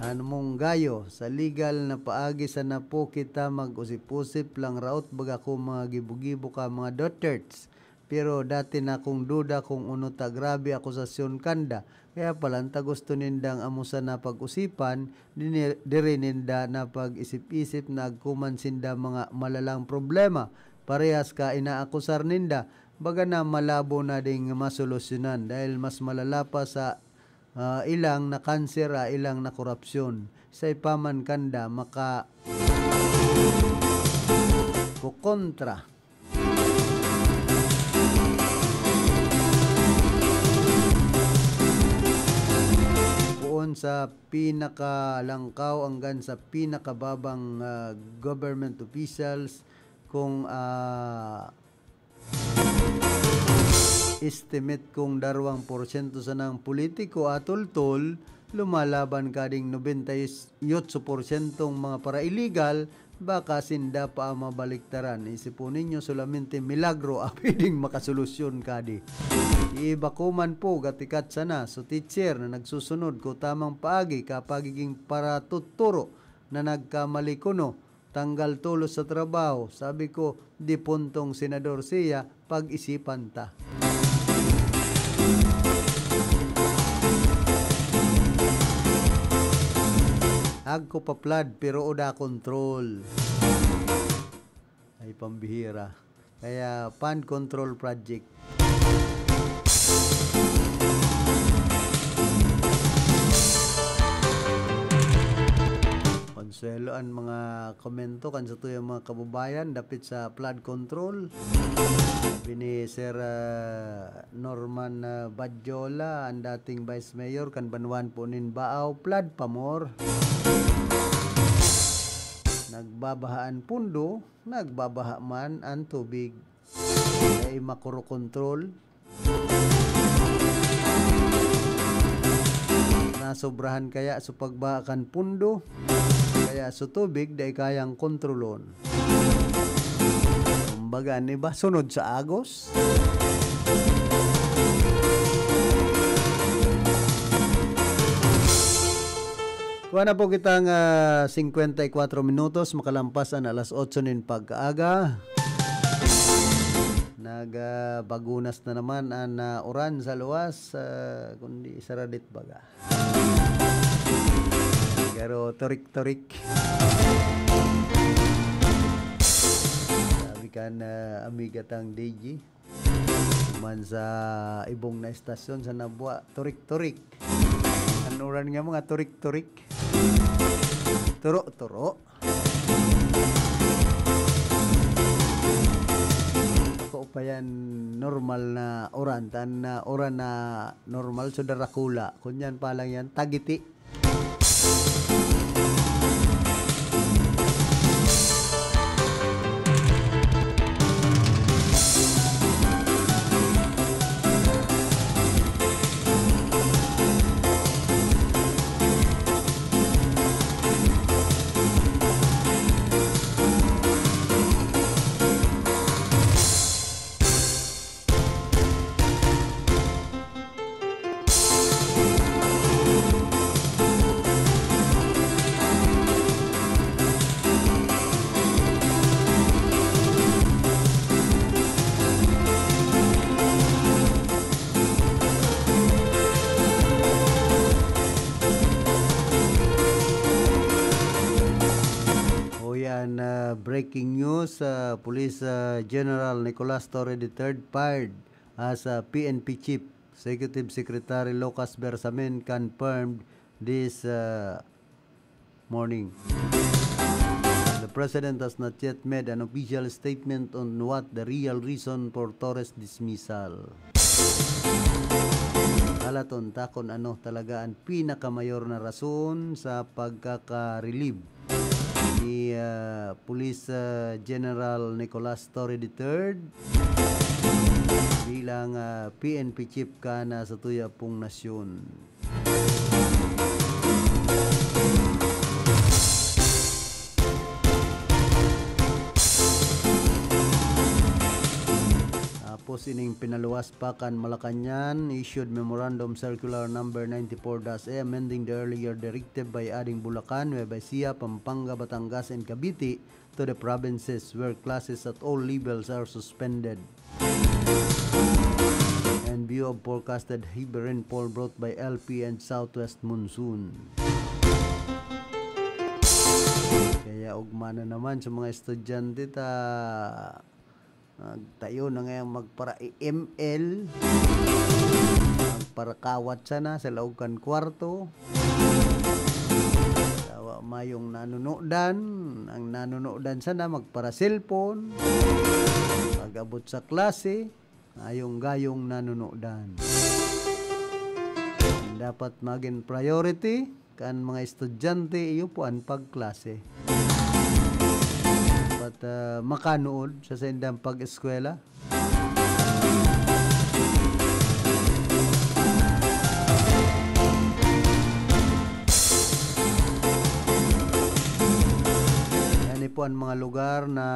Ano mong gayo, sa legal na paagi sana po kita mag-usip-usip lang, raot baga ko mga gibo-gibo ka mga doterts. Pero dati na akong duda kung ano ta grabe akusasyon kanda. Kaya pala, ta gusto nindang amo sana pag-usipan, dini-, diri ninda na pag-isip-isip na agkuman sinda mga malalang problema. Parehas ka inaakusar ninda, baga na malabo na ding masolusyonan dahil mas malala pa sa, ah, ilang na kanser, ah, ilang na korupsyon. Sa ipaman kanda, maka-, kukontra. Poon sa pinakalangkaw hanggang sa pinakababang, ah, government officials, kung, ah, estimate kung darwang porsyento sanang politiko, atultol, lumalaban ka ding nobenta y otso porsyentong mga para-illegal, baka sinda pa ang mabaliktaran. Isipon ninyo, solamente milagro ang pwedeng makasolusyon kadi. Iiba ko man po, gatikat sana, so teacher na nagsusunod ko tamang paagi ka pagiging paratuturo na nagkamali kuno, tanggal tolos sa trabaho. Sabi ko, "Dipuntong senador siya, pag-isipan ta." Agko pa flood, pero oda control. Ay, pambihira. Kaya, fund control project. Konsuelo an mga komento kan satuyang mga kababayan dapit sa flood control. Sabi ni Sir, ah, Norman, ah, Badjola, ang dating Vice Mayor kan banwaan po nin Baao, flood pa more. Nagbabaha an pundo, nagbabaha man an tubig. Dai makokontrol. Nasobrahan kaya so pagbaha kan pundo, kaya so tubig dai kayang kontrolon. Kumbaga, an iba, sunod sa agos. Kuha na po kitang, ah, singkwenta y kwatro minutos, makalampas an alas otso nin pagkaaga. Nag, ah, bagunas na naman an, ah, uran sa luwas, ah, kundi saradit baga. Pero turik-turik. Sabi kan, ah, amiga tang D J. Man sa ibong na estasyon sa Nabua, turik-turik. An uran nga mga turik-turik. Turo-turo. Ako pa yan, normal na uran. Tan, ah, uran na normal, so darakula. Kun yan pa lang yan, tagiti. O yan, ah, breaking news, ah, Police, ah, General Nicolas Torre the third fired as, ah, P N P Chief. Executive Secretary Lucas Bersamin confirmed this, uh, morning. The president has not yet made an official statement on what the real reason for Torres' dismissal. Halaton ta kun ano talaga an pinakamayor na rason sa pagkaka-relieve ni, ah, Police, ah, General Nicolas Torre the third bilang, ah, P N P chief kan satuya pong nasyon. Tapos Sining pinaluwas pa kan Malacañang, issued Memorandum Circular Number ninety-four dash A, amending the earlier directive by adding Bulacan, Nueva Ecija, Pampanga, Batangas, and Cavite to the provinces where classes at all levels are suspended. In view of forecasted heavy rainfall brought by El P and southwest monsoon. Kaya ugma na naman sa mga estudyante ta, magtayo na ngayang magpara-E M L, magparakawat sana sa laog kan kwarto. Tawa mayong nanunudan, ang nanunudan sana magpara-cellphone. Pag-abot sa klase, gayong-gayong nanunudan. Ang dapat magin priority kan mga estudyante, iyo po an pagklase. Dapat, ah, makanuod sa saindang pag-eskwela. Yan po ang mga lugar na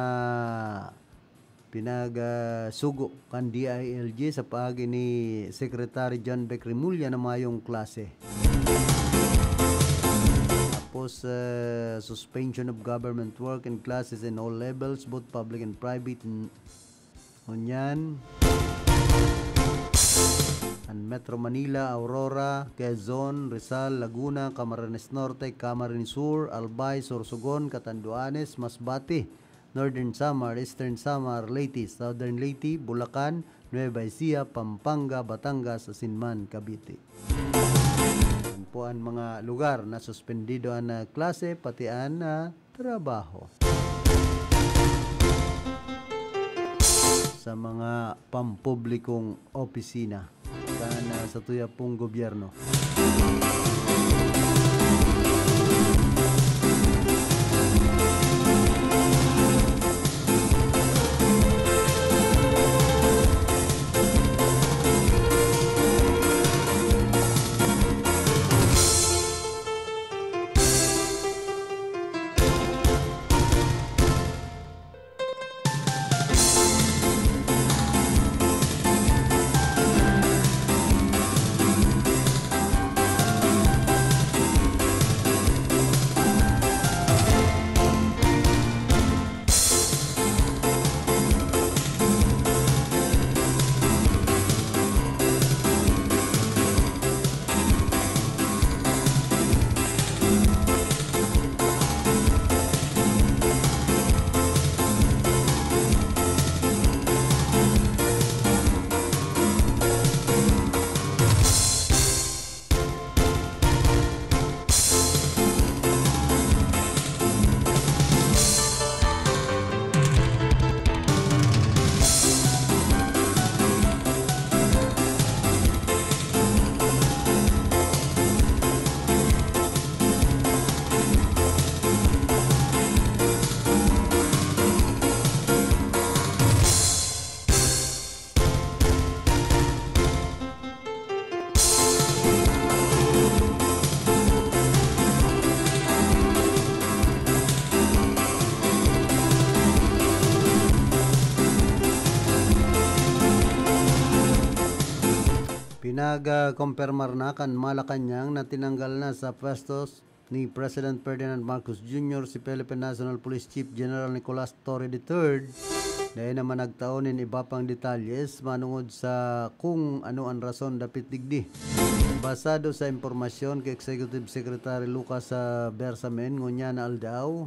pinag, ah, sugo kan D I L G sa paagi ni Secretary John Bec Remulla na mayong klase. Tapos, ah, suspension of government work and classes in all levels, both public and private. N-, ngunyan, an Metro Manila, Aurora, Quezon, Rizal, Laguna, Camarines Norte, Camarines Sur, Albay, Sorsogon, Catanduanes, Masbate, Northern Samar, Eastern Samar, Leyte, Southern Leyte, Bulacan, Nueva Ecija, Pampanga, Batangas, asin man Cavite. Yan po ang mga lugar na suspendido ang, ah, klase, pati ang, ah, trabaho sa mga pampublikong opisina kan, ah, satuya pong gobyerno. Pinag-, ah, kumpirmar na kan Malacañang na tinanggal na sa pwesto ni President Ferdinand Marcos Junior si Philippine National Police Chief General Nicolas Torre the third. Dai naman nagtao nin iba pang detalyes manongod sa kung ano an rason dapit digdi. Basado sa impormasyon ki Executive Secretary Lucas, ah, Bersamin, ngunyan na aldaw,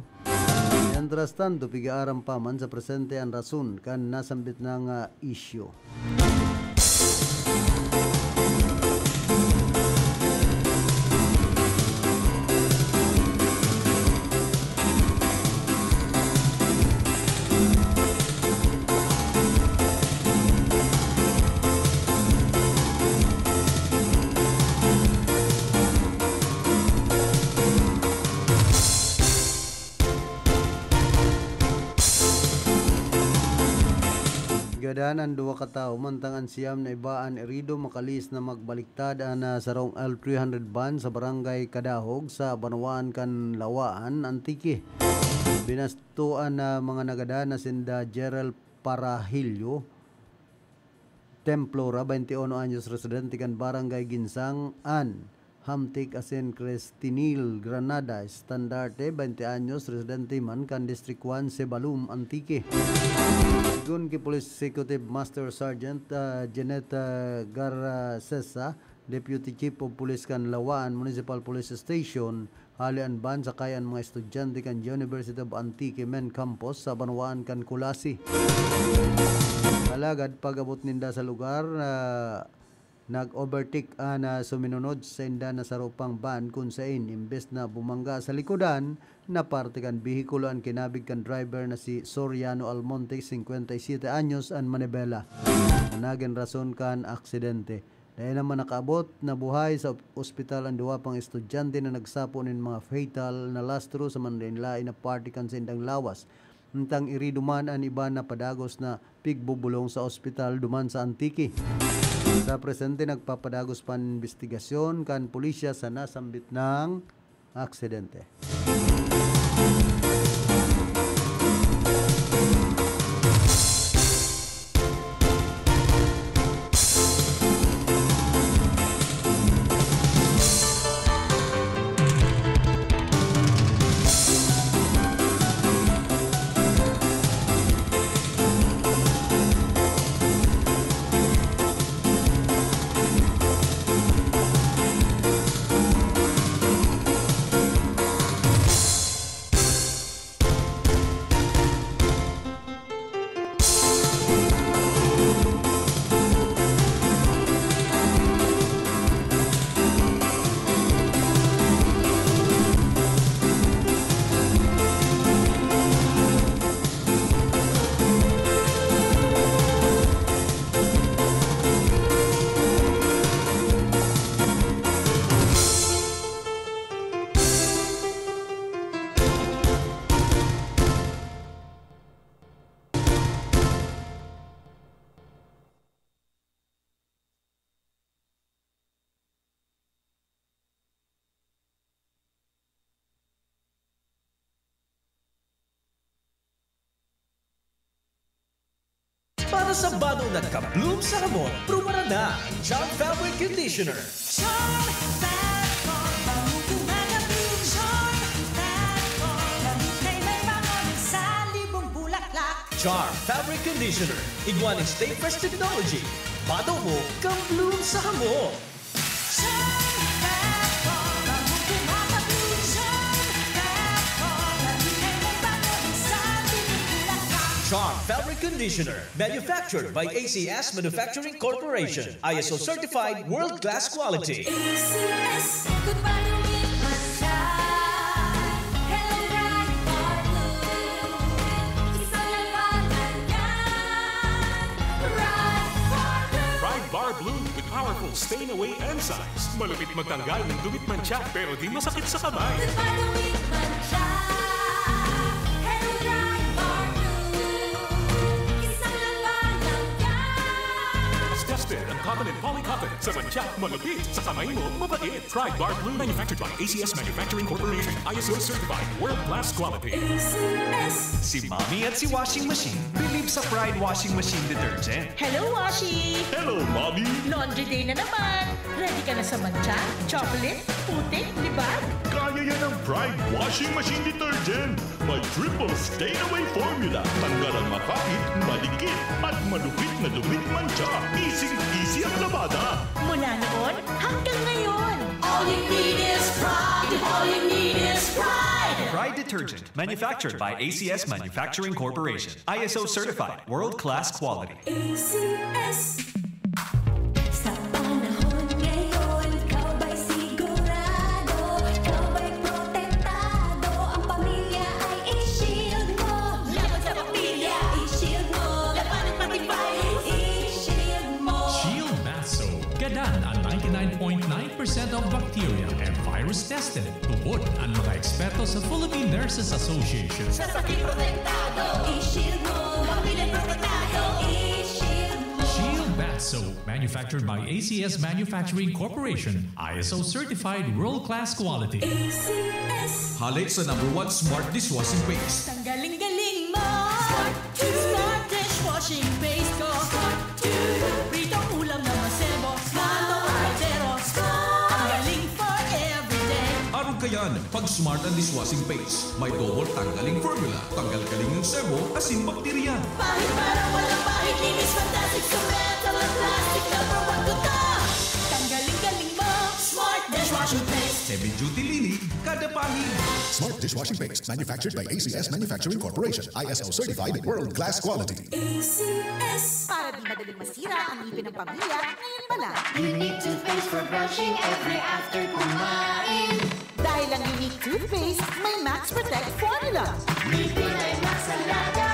mientras tanto, pig-aaram pa man sa presente an rason kan nasambit na nga isyu. Gadan an duwa ka tawo, mantang an siyam na iba an erido, makalihis na magbaliktad an, ah, sarong L three hundred van sa Barangay Cadajog sa banwaan kan Lawaan, Antique. Binasto an, ah, mga nagadan na sinda Gerald Parahillo, Templora, bainti uno anyos, residente kan Barangay Ginsang, an Hamtic asin Cristinil Granada Estandarte, bainti anyos, residente man kan District one, Sibalom, Antique. Sigon ki Police Executive Master Sergeant, ah, Jeanette, ah, Garcesa, Deputy Chief of Police kan Lawaan Municipal Police Station, hale an van sakay an mga estudyante kan University of Antique Main Campus sa banwaan kan Culasi. Alagad pag-abot ninda sa lugar, ah, nag-overtake an, ah, suminunod sainda na saro pang van, kun sain, imbes na bumangga sa likodan, na parte kan behikulo an kinabig kan driver na si Soriano Almonte, singkwenta y siyete anyos, an manibela, na nagin rason kan aksidente. Dai naman nakaabot na buhay sa op-, ospital an duwa pang estudyante na nagsapo nin mga fatal na lastro sa manlaen-laen na parte kan saindang lawas. Mantang irido man an iba na padagos na pigbubulong sa ospital duman sa Antique. Sa presente, nagpapadagos pa an imbestigasyon kan pulisya sa nasambit na aksidente. Para sa bado na ka-bloom sa hamot, prubaran na ang Charm Fabric Conditioner. Charm Fabric, bango gumagabloom. Charm Fabric, bango kay may bango sa libong bulaklak. Charm Fabric Conditioner, igwa nin Stay Fresh Technology. Bado mo, ka-bloom sa hamot. Charm Fabric Conditioner, manufactured by A C S Manufacturing Corporation, I S O certified, world-class quality. A C S, goodbye to it, man. Hello, Bright Bar Blue. Isa lang pangalan, Bright Bar Blue. Bright Bar Blue with powerful stain away enzymes. Malupit magtanggal ng dumit, mantsa, pero di masakit sa kamay. Goodbye to it, mantsa. Hello, Bright Bar Blue. Isa lang pangalan, Bright. Tested ang cotton and poly cotton. Sa mantsa, malupit. Sa kamay mo, mabait. Pride Bar Blue, manufactured by A C S Manufacturing Corporation, I S O certified, world-class quality. A C S. Si Mommy at si Washing Machine believe sa Pride Washing Machine Detergent. Hello, Washi! Hello, Mommy! Laundry day na naman! Ready ka na sa mantsa, chocolate, putik, libag? Kaya yan ng Pride Washing Machine Detergent! May triple stain away formula. Tanggal ang makapit, madikit, at malupit na dumit, mantsa. Easy-easy ang labada. Mula noon hanggang ngayon. All you need is Pride. All you need is Pride. Pride Detergent, manufactured by A C S Manufacturing Corporation. I S O certified, world-class quality. A C S. Sa panahon ngayon, ikaw ba'y sigurado? Ikaw ba'y protektado? Ang pamilya ay i-shield mo. Laban sa bakterya, i-shield mo. Labanan pati virus, i-shield mo. Shield Bath Soap. Gadan ang ninety-nine point nine percent of bacteria and virus tested. Tubod ang mga eksperto sa Philippine Nurses Association. Sa sakit protektado, i-shield mo. Pamilya protektado, i-shield mo. Shield Bath Soap, manufactured by A C S Manufacturing Corporation, I S O certified, world-class quality. A C S. Hale sa number one smart dishwashing paste. Ang galing-galing mo! Smart dishwashing paste ko. Smart. Prito Smart ang dishwashing paste. May double tanggaling formula. Tanggal galing ng sebo, asin, bakterya. Pahid para walang pahid, linis fantastic sa metal at plastic. Number one ko to. Tanggaling galing mo, Smart dishwashing paste. Heavy duty linis, kada pahid. Smart dishwashing paste, manufactured by A C S Manufacturing Corporation, I S O certified, world class quality. A C S. Para di madaling masira ang ngipin ng pamilya, ngayon pa lang. Unique toothpaste for brushing every after kumain. Dahil ang Unique toothpaste may Max Protect formula. Ngipin ay Max Alaga,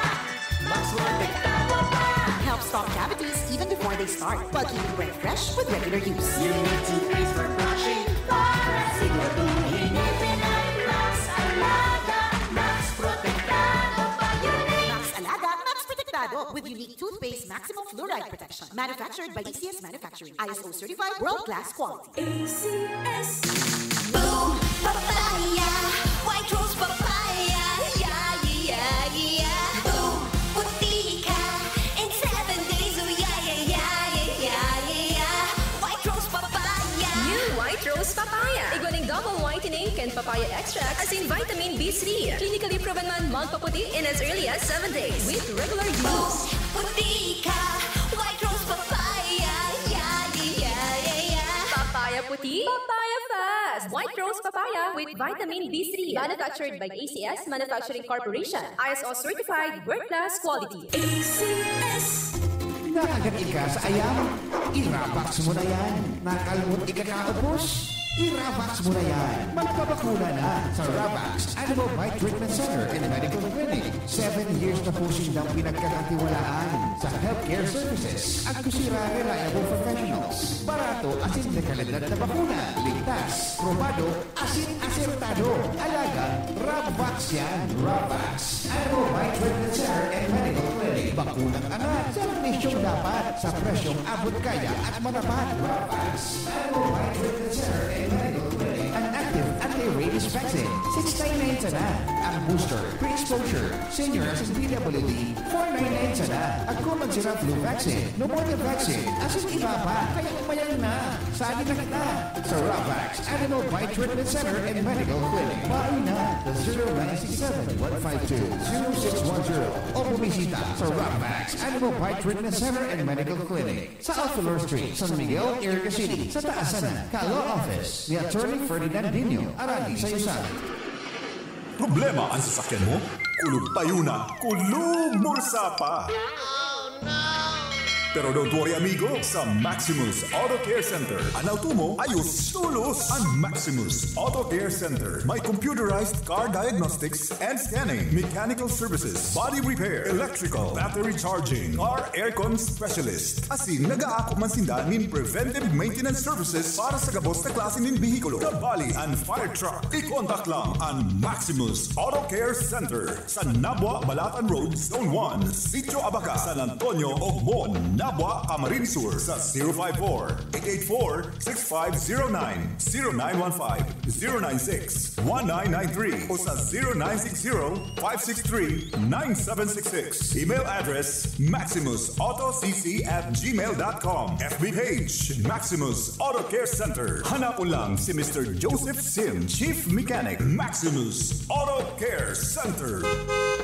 Max Protektado pa. Help stop cavities even before they start, while keeping breath fresh with regular use. Unique toothpaste for brushing para siguraduhin ngipin ay Max Alaga, Max Protektado pa. Unique. Max Alaga, Max Protektado with Unique Toothpaste Maximum Fluoride Protection. Manufactured by A C S Manufacturing. I S O certified, world-class quality. A C S. Boom Papaya, White Rose Papaya, yeah, yeah, yeah, yeah. Boom Puti ka in seven days, oh yeah, yeah, yeah, yeah, yeah, yeah, yeah. White Rose Papaya. New White Rose Papaya. Igwa nin double whitening kan papaya extract, asin vitamin B three. Clinically proven man magpaputi in as early as seven days with regular use. Puti ka, White Rose Papaya, yeah, yeah, yeah, yeah, yeah. Papaya puti, papaya fast. White Rose Papaya with vitamin B three. Manufactured by A C S Manufacturing Corporation. I S O certified, world class quality. A C S. Nakagat ka sa ayam? I-Ravax mo na yan. Nakalmot ka kaupos? I-Ravax mo na yan. Magpabakuna na sa Ravax Animal Bite Treatment Center and Medical Clinic. Seven years na po sindang pinagkakatiwalaan sa healthcare services. Agto sira reliable professionals. Barato asin de kalidad na bakuna. Ligtas, probado, asin asertado. Alagang Ravax yan. Ravax Animal Bite Treatment Center and Medical Clinic. Bakunang angat, serbisyong dapat, sa presyong abot kaya at marapat. Ravax Animal Bite Treatment Center and Medical Clinic. An active anti-rabies vaccine, six nine nine sana. Ang booster, pre-exposure, senior asin P W D, four nine nine sana. Agko man sira flu vaccine, pneumonia vaccine, asin iba pa. Kaya umayang na. Sali na kita sa Ravax Animal Bite Treatment Center and Medical Clinic. Bahay na sa zero nine six seven, one five two, zero six one zero o bumisita sa Ravax Animal Bite Treatment Center and Medical Clinic sa Alfelor Street, San Miguel, Iriga City, sa taas sana kan Law Office ni Attorney Ferdinand Dino, Arani sa Yusan. Problema an sasakyan mo? Kulog payo na, kulog bulsa pa! Pero don't worry, amigo, sa Maximus Auto Care Center, an auto mo ayos tolos. An Maximus Auto Care Center may computerized car diagnostics and scanning, mechanical services, body repair, electrical, battery charging, car aircon specialist. Asin nag-aako man sinda nin preventive maintenance services para sa gabos na klase nin behikulo, kabali an fire truck. I-contact lang an Maximus Auto Care Center sa Nabua, Balatan Road, Zone one, Sitio Abaca, San Antonio, Ogmon, Nabua, Camarines Sur, sa zero five four, eight eight four, six five zero nine, zero nine one five, zero nine six, one nine nine three o sa zero nine six zero, five six three, nine seven six six. Email address, maximus auto c c at gmail dot com. F B page, Maximus Auto Care Center. Hanapon lang si Mister Joseph Sim, Chief Mechanic, Maximus Auto Care Center.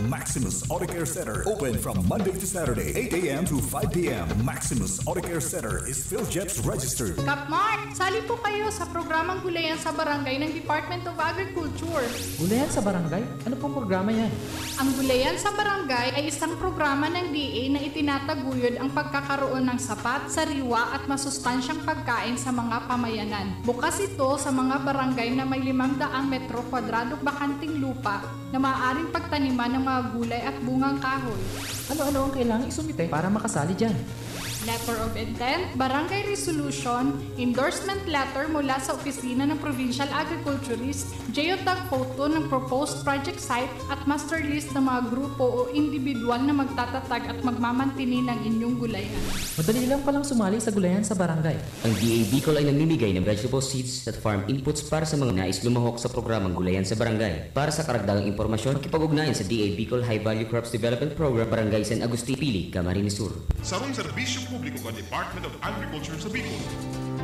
Maximus Auto Care Center, open from Monday to Saturday, eight a m to five p m. Maximus Auto Care Center is PhilJEPS registered. Kap Mark, sali po kayo sa programang Gulayan sa Barangay ng Department of Agriculture. Gulayan sa Barangay? Ano pong programa yan? Ang Gulayan sa Barangay ay isang programa ng D A na itinataguyod ang pagkakaroon ng sapat, sariwa at masustansyang pagkain sa mga pamayanan. Bukas ito sa mga barangay na may limang daang metro kwadradong bakanteng lupa na maaaring pagtaniman ng mga gulay at bungang kahoy. Ano-ano ang kailangang isumite para makasali dyan? Letter of intent, barangay resolution, endorsement letter mula sa opisina ng provincial agriculturist, geotag photo ng proposed project site at master list ng mga grupo o individual na magtatatag at magmamantini ng inyong gulayan. Madali lang palang sumali sa Gulayan sa Barangay. Ang D A Bicol ay namimigay ng vegetable seeds at farm inputs para sa mga nais lumahok sa programang Gulayan sa Barangay. Para sa karagdagang impormasyon, makipag-ugnayan sa D A Bicol High Value Crops Development Program, Barangay San Agustin, Pili, Camarines Sur. Sarong serbisyo publiko kan Department of Agriculture sa Bicol.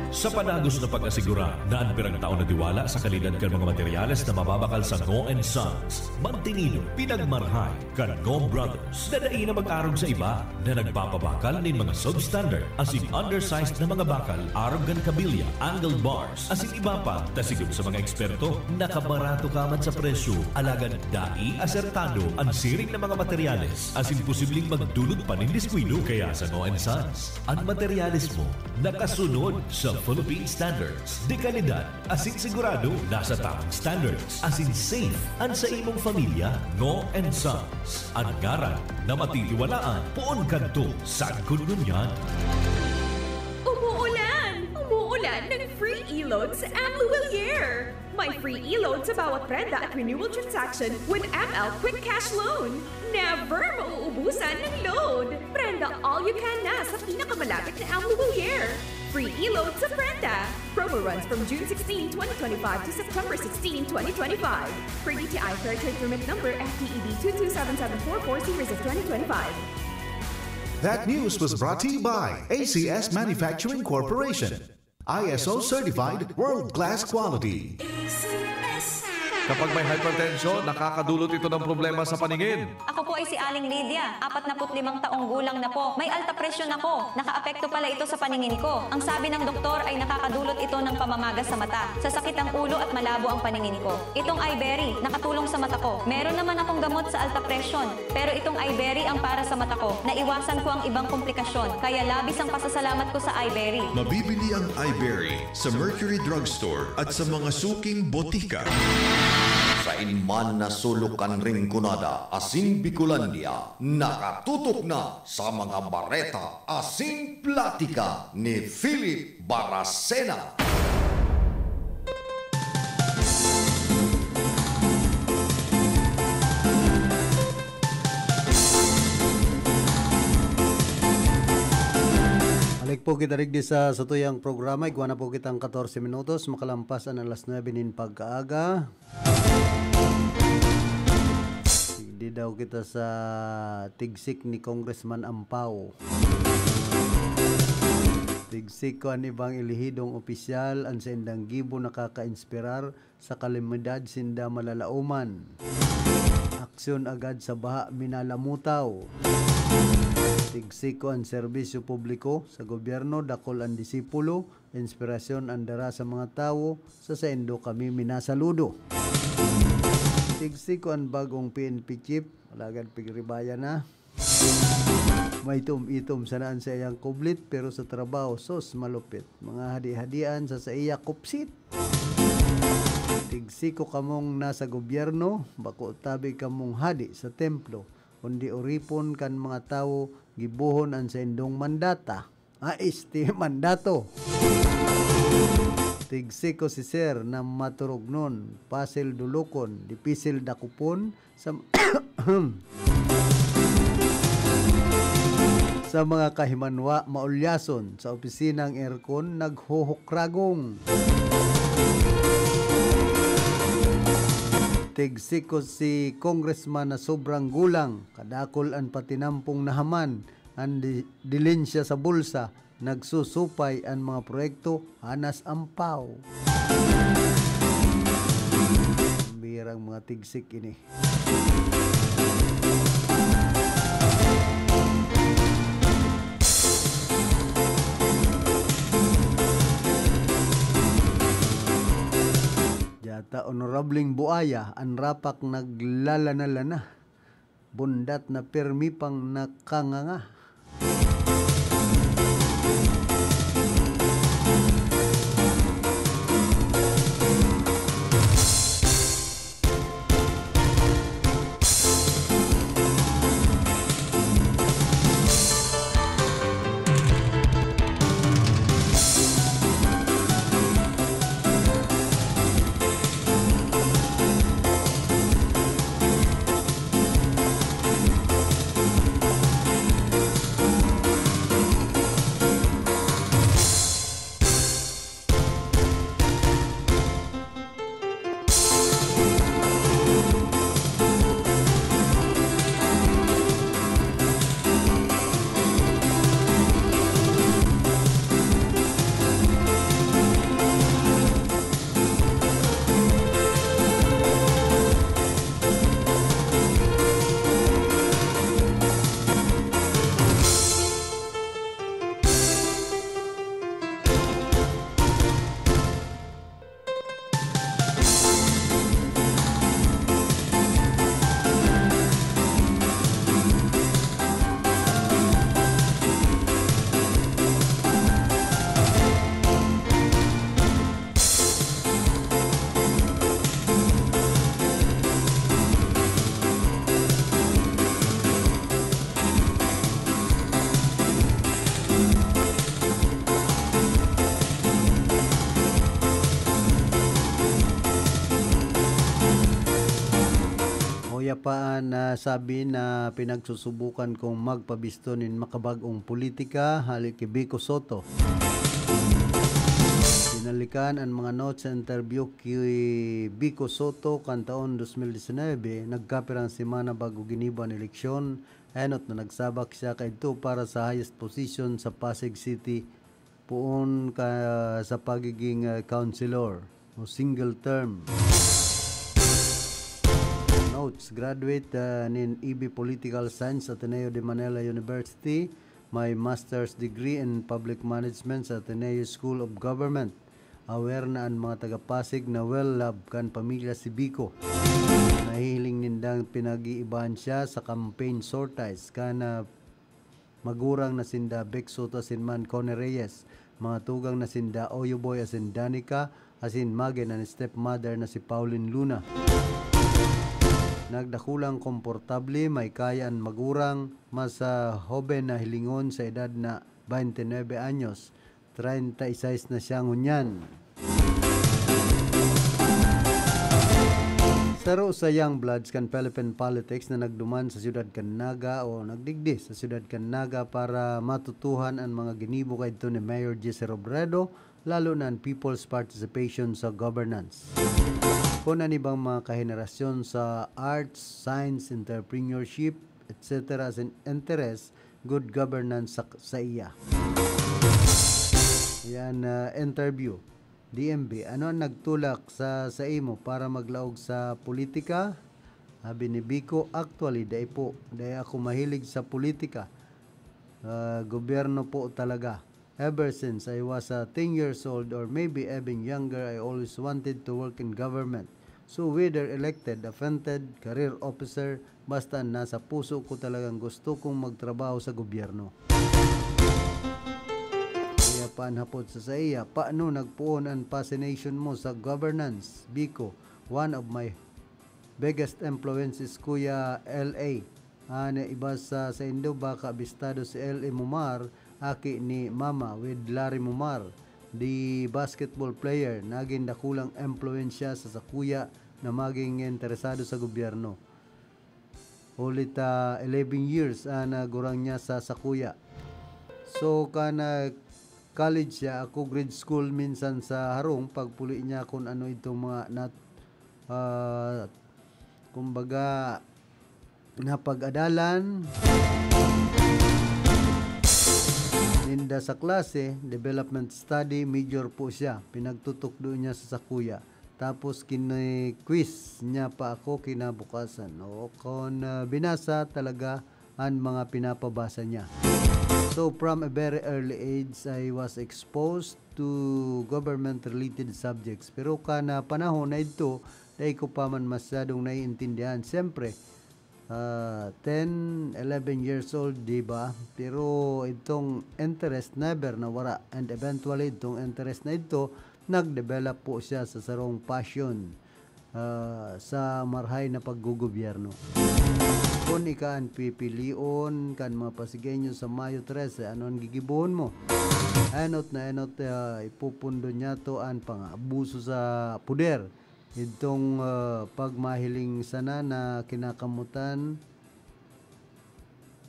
Sa padagos na pag-asigura na an pirang taon na tiwala sa kalidad kan mga materyales na mababakal sa Ngo and Sons, mantinido, pinagmarhay kan Ngo Brothers na dai na mag-arog sa iba na nagpapabakal nin mga substandard asin undersized na mga bakal arog kan kabilya, angled bars, asin iba pa, ta sigon sa mga eksperto, nakabarato ka man sa presyo, alagad dai asertado an siring na mga materyales asin posibleng magdulot pa nin diskuido. Kaya sa Ngo and Sons, an materyales mo nakasunod sa Philippine Standards de Calidad asin sigurado nasa tamang standards asin safe an sa imong pamilya. Ngo and Sons, an ngaran na matitiwalaan poon kadto sagkod ngunyan. Umuulan! Umuulan ng free e-load sa Amlowillier! May free e-load sa bawat prenda at renewal transaction with M L Quick Cash Loan. Never mauubusan ng load! Prenda all you can na sa pinakamalapit na Amlowillier. Free e-load sa prenda. Promo runs from June sixteen, twenty twenty-five to September sixteen, twenty twenty-five. Per D T I Fair Trade Permit Number F T E B two two seven seven four four series of twenty twenty-five. That news was brought to you by A C S Manufacturing Corporation. I S O certified, world-class quality. Kapag may hypertension, nakakadulot ito ng problema sa paningin. Ako po ay si Aling Lydia, apatnapu't limang taong gulang na po. May alta presyon ako. Nakaapekto pala ito sa paningin ko. Ang sabi ng doktor ay nakakadulot ito ng pamamaga sa mata, sasakit ang ulo at malabo ang paningin ko. Itong Iberry, nakatulong sa mata ko. Meron naman akong gamot sa alta presyon, pero itong Iberry ang para sa mata ko. Naiwasan ko ang ibang komplikasyon, kaya labis ang pasasalamat ko sa Iberry. Mabibili ang Iberry sa Mercury Drugstore at sa mga suking botika. Sain man na sulok kan Rinconada asin Bicolandia, nakatutok na sa mga bareta asin platika ni Philip Baracena. Balik po kita digdi sa satuyang programa. Igwa na po kitang katorse minutos, makalampas an alas nuebe nin pagkaaga. Digdi daw kita sa tigsik ni Congressman Ampaw. Tigsik ko an ibang elehidong opisyal, an saindang gibo nakaka-inspirar, sa kalamidad sinda malalaoman. Aksyon agad sa baha, minalamutaw. Tigsik ko an serbisyo publiko, sa gobyerno, dakul an disipulo, inspirasyon an dara sa mga tawo, sa saindo kami minasaludo. Tigsik ko an bagong P N P chief, alagad pigribayan na. Maitom-itom sana an saiyang kublit, pero sa trabaho, sos, malupit. Mga hadi-hadian sa saiya kupsit. Tigsik ko kamong nasa gobyerno, bako tabi kamong hadi sa templo, kundi oripon kan mga tawo, gibohon an saindong mandata. Ah, este, mandato. Tigsik ko si Sir na maturognon, pasil dulokon, dipisil dakopon, sa, sa mga kahimanwa, maulyason, sa opisina ang aircon, naghuhukragong. Tigsik ko si Congressman na sobrang gulang, kadakul an patinampong nahaman, an di-, dilensya sa bulsa, nagsusupay an mga proyekto, hanas ampaw. Birang mga tigsik ini. Yata, Honorableng Buaya, an rapak naglalana-lana. Bundat na pirmi pang nakanganga. Paan na sabi na pinagsusubukan kong magpabisto nin makabag-ong politika hali ki Vico Sotto. Binalikan an mga notes sa interview ki Vico Sotto kan taon dos mil disinebe, nagkapirang semana bago ginibo an eleksyon, enot na nagsabak siya kaidto para sa highest position sa Pasig City, poon ka sa pagiging, ah, councilor o single term. Notes, graduate, ah, nin E B Political Science, Ateneo de Manila University, may master's degree in public management sa Ateneo School of Government. Aware na an mga taga-Pasig na well-loved kan pamilya si Vico. Nahihiling nindang pinag-iibahan siya sa campaign sorties kan, ah, magurang na sinda Bec Sotto asin man Connie Reyes, mga tugang na sinda Oyo Boy asin Danica, asin magin an stepmother na si Pauline Luna. Nagdakulang komportable, may kaya an magurang, mas, ah, hoben na hilingon sa edad na twenty-nine anyos, treinta y seis na siya ngunyan. Saro sa young bloods kan Philippine politics na nagduman sa siyudad kan Naga o nagdigdi sa siyudad kan Naga para matutuhan an mga ginibo kaidto ni Mayor Jesse Robredo, lalo na an people's participation sa governance. Kun an ibang mga kahenerasyon sa arts, science, entrepreneurship, et cetera as in interest, good governance sa, sa iya. Yan, ah, interview. D M B, ano ang nagtulak sa, sa imo para maglaog sa politika? Sabi ni Vico, "Actually, dai po. Dai ako mahilig sa politika. Ah, gobyerno po talaga. Ever since I was, ah, ten years old or maybe even younger, I always wanted to work in government. So whether elected, appointed, career officer, basta nasa puso ko talagang gusto kong magtrabaho sa gobyerno." Kaya panhapot sa saiya, paano nagpoon an fascination mo sa governance? Vico, one of my biggest influence is Kuya L A. An iba sa saindo baka abistado si L A Mumar, aki ni Mama, with Larry Mumar, the basketball player. Nagin dakulang impluwensya sa sakuya na maging interesado sa gobyerno. Huli ta eleven years an, ah, gurang niya sa sakuya. So, kan, ah, college siya, ako grade school, minsan sa harong, pagpuli niya kun ano itong mga nat-, ah, kumbaga, napag-adalan ninda sa klase, development study, major po siya. Pinagtutukdo niya sa sakuya. Tapos kini-quiz niya pa ako kinabukasan. O, kon, ah, binasa talaga an mga pinapabasa niya. So, from a very early age, I was exposed to government-related subjects. Pero kan, ah, panahon na idto, dai ko pa man masyadong naiintindihan. Siyempre, ah, ten, eleven years old, di ba? Pero itong interest never nawara. And eventually, itong interest na ito, nag-develop po siya sa sarong passion, ah, sa marhay na paggogobyerno. Kun ika an pipilion kan mga Pasigueño sa Mayo trese, ano an gigibohon mo? Enot na enot, ah, ipupundo niyato an pang-abuso sa poder. Idtong, ah, pagmahiling sana na kinakamutan,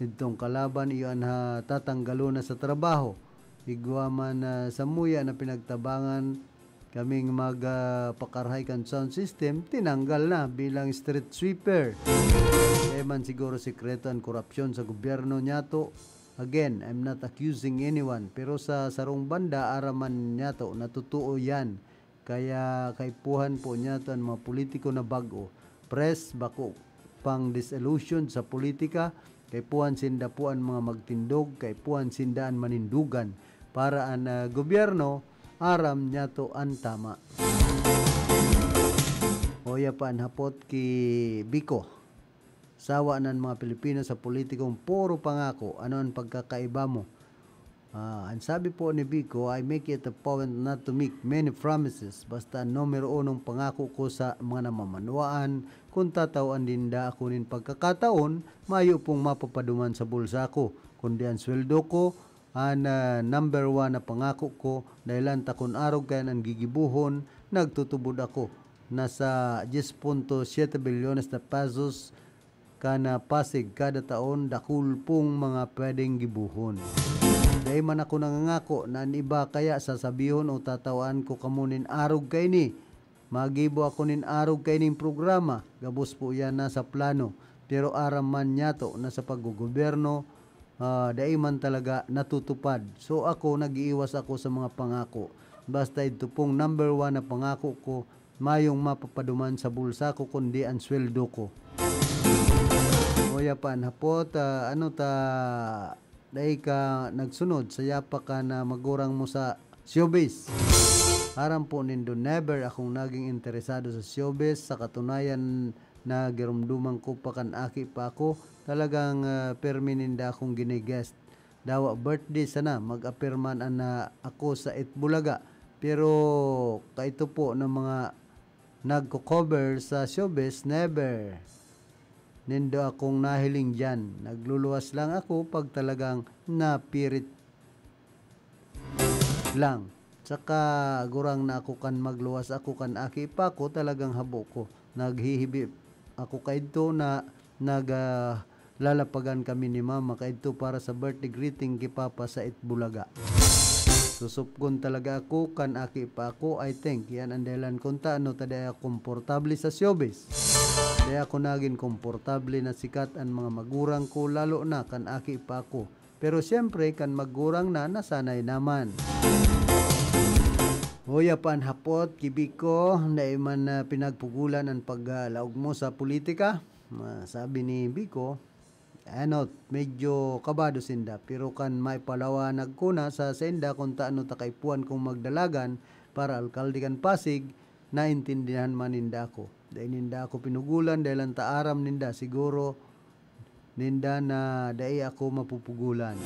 idtong kalaban, iyo an ha-, tatanggalon na sa trabaho. Igwa man, ah, samuya na pinagtabangan kaming mag, ah, pakarahay kan sound system, tinanggal na bilang street sweeper. Dai man siguro sekreto an korupsyon sa gobyerno niyato. Again, I'm not accusing anyone, pero sa sarong banda, aram man niyato na totoo yan. Kaya kaipuhan po niyato an mga politiko na bag-o. Press, bako pang disillusioned sa politika, kaipuhan sinda po an mga magtindog, kaipuhan sinda an manindugan para an, ah, gobyerno aram niyato an tama. Oya pa an hapot ki Vico. Sawa na an mga Pilipino sa politikong puro pangako. Ano an pagkakaiba mo? Ah, an sabi po ni Vico, "I make it a point not to make many promises. Basta an numero unong pangako ko sa mga namamanwaan, kun tatawan ninda ako nin pagkakataon, mayo pong mapapaduman sa bulsa ko, kundi an sweldo ko, an, ah, number one na pangako ko, dahelan ta kun arog kaiyan an gigibohon, nagtutubod ako. Nasa diez punto siete bilyones na pesos kan, ah, Pasig kada taon, dakul pong mga pwedeng gibohon. Dai man ako nangangako na an iba kaya sasabihon o tatawan ko kamo nin arog kaini. Magibo ako nin arog kaining programa, gabos po yan nasa plano. Pero aram man niyato na sa paggogobyerno, ah, dai man talaga natutupad. So ako, nag-iiwas ako sa mga pangako. Basta idto pong number one na pangako ko, mayong mapapaduman sa bulsa ko kundi an sweldo ko. Oya pa an hapot, ah, ano ta, dai ka nagsunod sa yapa kan magurang mo sa showbiz? Aram po nindo, never akong naging interesado sa showbiz. Sa katunayan, na giromdoman ko pa kan aki pa ako, talagang, ah, permi ninda akong gini-guest. Dawa birthday sana, mag-appear man ana ako sa Itbulaga. Pero kaito po na mga nagko-cover sa showbiz, never nindo akong nahiling diyan. Nagluluwas lang ako pag talagang napirit lang. Saka gurang na ako kan magluwas ako kan aki pa ako, talagang habo ko. Naghihibi ako kaidto na nag, ah, lalapagan kami ni mama kaidto para sa birthday greeting ki papa sa Itbulaga. Susupgon talaga ako kan aki pa ako, I think. Yan ang dahilan kung taano ta dai ako komportable sa showbiz. Dai ako nagin komportable na sikat an mga magurang ko, lalo na kan aki pa ako. Pero siyempre, kan magurang na, nasanay naman. Hoy, apan hapot, ki Biko, dai man na pinagpugulan an paglaog mo sa politika? Ah, sabi ni Biko, ano, medyo kabado sinda, pero kan maipalawanag ko na sa sainda kung taano ta kaipuhan kong magdalagan para alkalde kan Pasig, naintindihan man ninda ako. Dai ninda ako pinugulan dahil ang taaram ninda, siguro ninda na dai ako mapupugulan.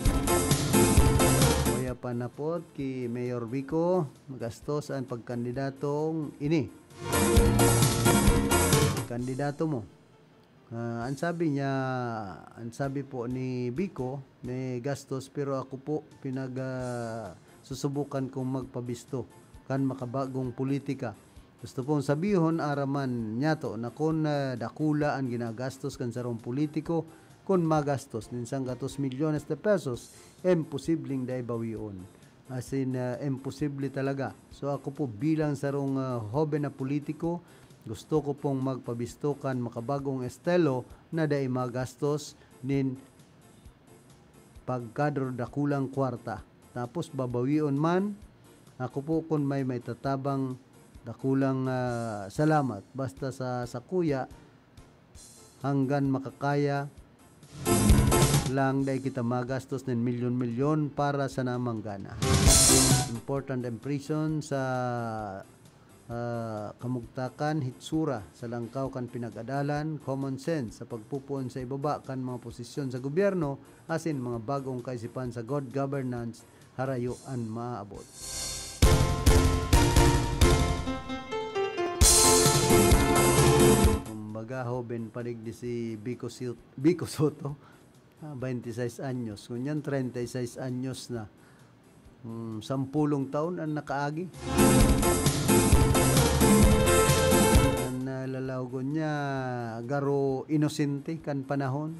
Kaya panapot ki Mayor Biko, magastos ang pagkandidatong ini. Kandidato mo. Ah, ang sabi niya, ang sabi po ni Biko, may gastos, pero ako po, pinag, ah, susubukan kong magpabisto kan makabagong politika. Gusto pong sabihon, araman niyato na kun, ah, dakula an ginagastos kan sarong politiko, kun magastos nin sanggatos milyones de pesos, imposibleng dai bawion. As in, ah, imposible talaga. So, ako po bilang sarong, ah, hoben na politiko, gusto ko pong magpabisto kan makabagong estilo na dai magastos nin pagkadro dakulang kwarta. Tapos babawion man, ako po kun may maitatabang dakulang, ah, salamat. Basta sa sakuya, hanggan makakaya lang, dai kita magastos nin milyon-milyon para sa namanggana. Important impression sa ah, kamugtakan, hitsura sa langkaw kan pinag-adalan, common sense sa pagpupuon sa ibaba kan mga posisyon sa gobyerno, asin mga bagong kaisipan sa good governance, harayo an maabot. Kumbaga, hoben pa digdi si Biko Sil-, Biko Soto. Ah, twenty-six anyos. Ngunyan, treinta y seis anyos na. Hmm, sampulong taon ang nakaagi. Ang, ah, lalawgon niya, garo inosente kan panahon.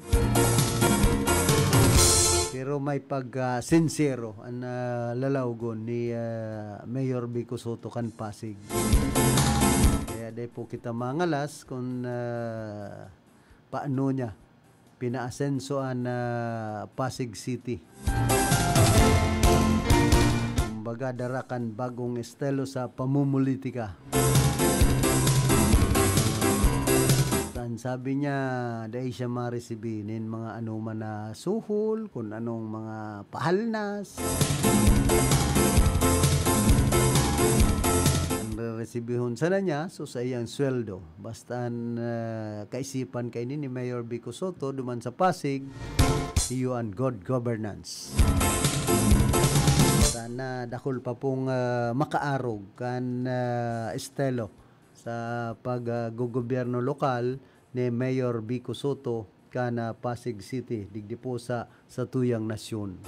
Pero may pag, ah, sinsero ang, ah, lalawgon ni, ah, Mayor Biko Soto kan Pasig. Kaya dai po kita mangalas kung, ah, paano niya pinaasenso an, ah, Pasig City. Kumbaga, dara kan bagong estilo sa pamumulitika. An sabi niya, dai siya maresibi nin mga anoman na suhol, kun anong mga pahalnas. An reresibihon sana niya, so, sa iyang sweldo. Basta an, ah, kaisipan kaini ni Mayor Biko Soto duman sa Pasig, iyo an good governance. Sana dakul pa pong, ah, makaarog kan, ah, estilo sa pag, ah, gogobyerno lokal ni Mayor Biko Soto kan, ah, Pasig City, digdi po sa, sa tuyang nasyon.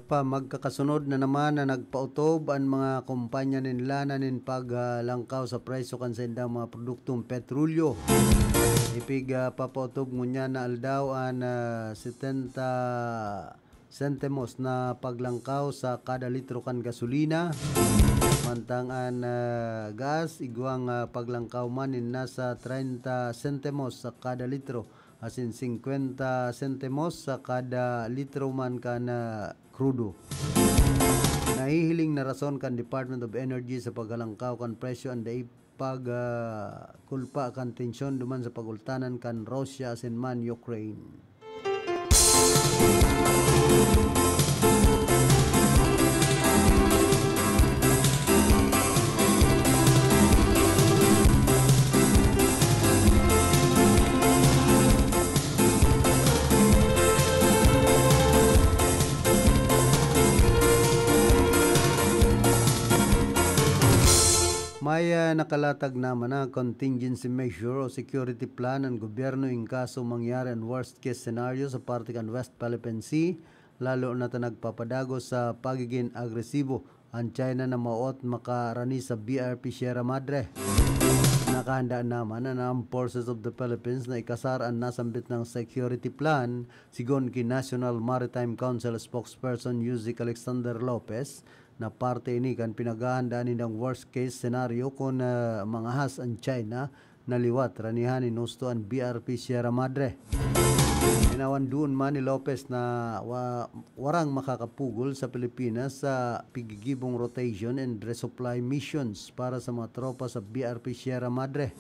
Pa, magkakasunod na naman na nagpaotob an mga kompanya nin lana nin paglangkaw sa presyo kan saindang mga produktong petrolyo. Ipig, ah, papaotob ngunyan na aldaw an, ah, setenta sentimos na paglangkaw sa kada litro kan gasolina, mantang an, ah, gas igwang, ah, paglangkaw man nin nasa treinta sentimos sa kada litro asin singkwenta sentimos sa kada litro man kan, ah, krudo. Nahihiling na rason kan Department of Energy sa paghalangkaw kan presyo an dai pag, ah, kulpa kan tensyon duman sa pagultanan kan Russia asin man Ukraine. May, ah, nakalatag naman na contingency measure o security plan an gobyerno in kaso mangyari an worst case scenario sa parte kan West Philippine Sea, lalo na ta nagpapadagos sa pagigin agresibo an China na maot makarani sa B R P Sierra Madre. Nakahanda naman an Armed Forces of the Philippines na ikasar an nasambit na security plan, sigon ki National Maritime Council spokesperson Yuzik Alexander Lopez, na parte ini kan pinaghahandaan nindang worst case scenario kun, ah, mangahas an China na liwat ranihan nin husto an B R P Sierra Madre. Tinawan duon man ni Lopez na wa-, warang makakapugol sa Pilipinas sa pigigibong rotation and resupply missions para sa mga tropa sa B R P Sierra Madre.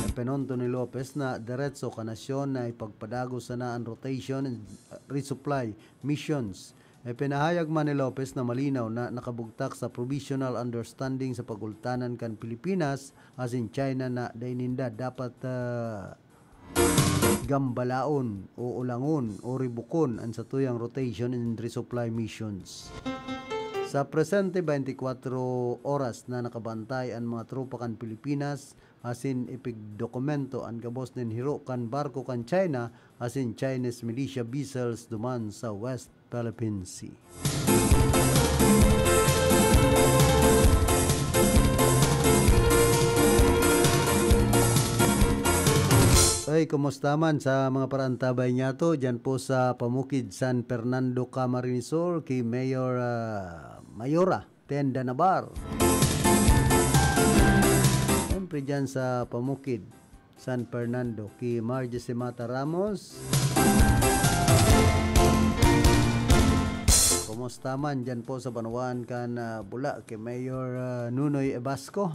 Ipinunto ni Lopez na diretso kan nasyon na ipagpadagos sana an rotation and resupply missions. Ipinahayag man ni Lopez na malinaw na nakabugtak sa provisional understanding sa pagultanan kan Pilipinas asin China na dai ninda dapat, ah, gambalaon o ulangon o ribukon an satuyang rotation and resupply missions. Sa presente, twenty-four oras na nakabantay an mga tropa kan Pilipinas asin ipigdokumento an gabos nin hiro kan barko kan China asin Chinese militia vessels duman sa West Philippine Sea. Ay, kumusta man sa mga paraantabay niyato dyan po sa Pamukid, San Fernando, Camarines Sur, ki Mayor, ah, Mayora Tenda Nabar. Siyempre dyan sa Pamukid, San Fernando, ki Margie Simata Ramos. Kumusta man dyan po sa banwaan kan, ah, Bula, ki Mayor, ah, Nunoy Ebasco.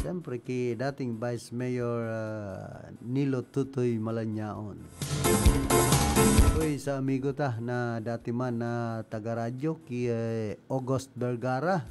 Siyempre, ki dating Vice Mayor, ah, Nilo Tutoy Malanyaon. Uy, sa amigo ta na dati man na taga-radyo, ki, eh, August Vergara.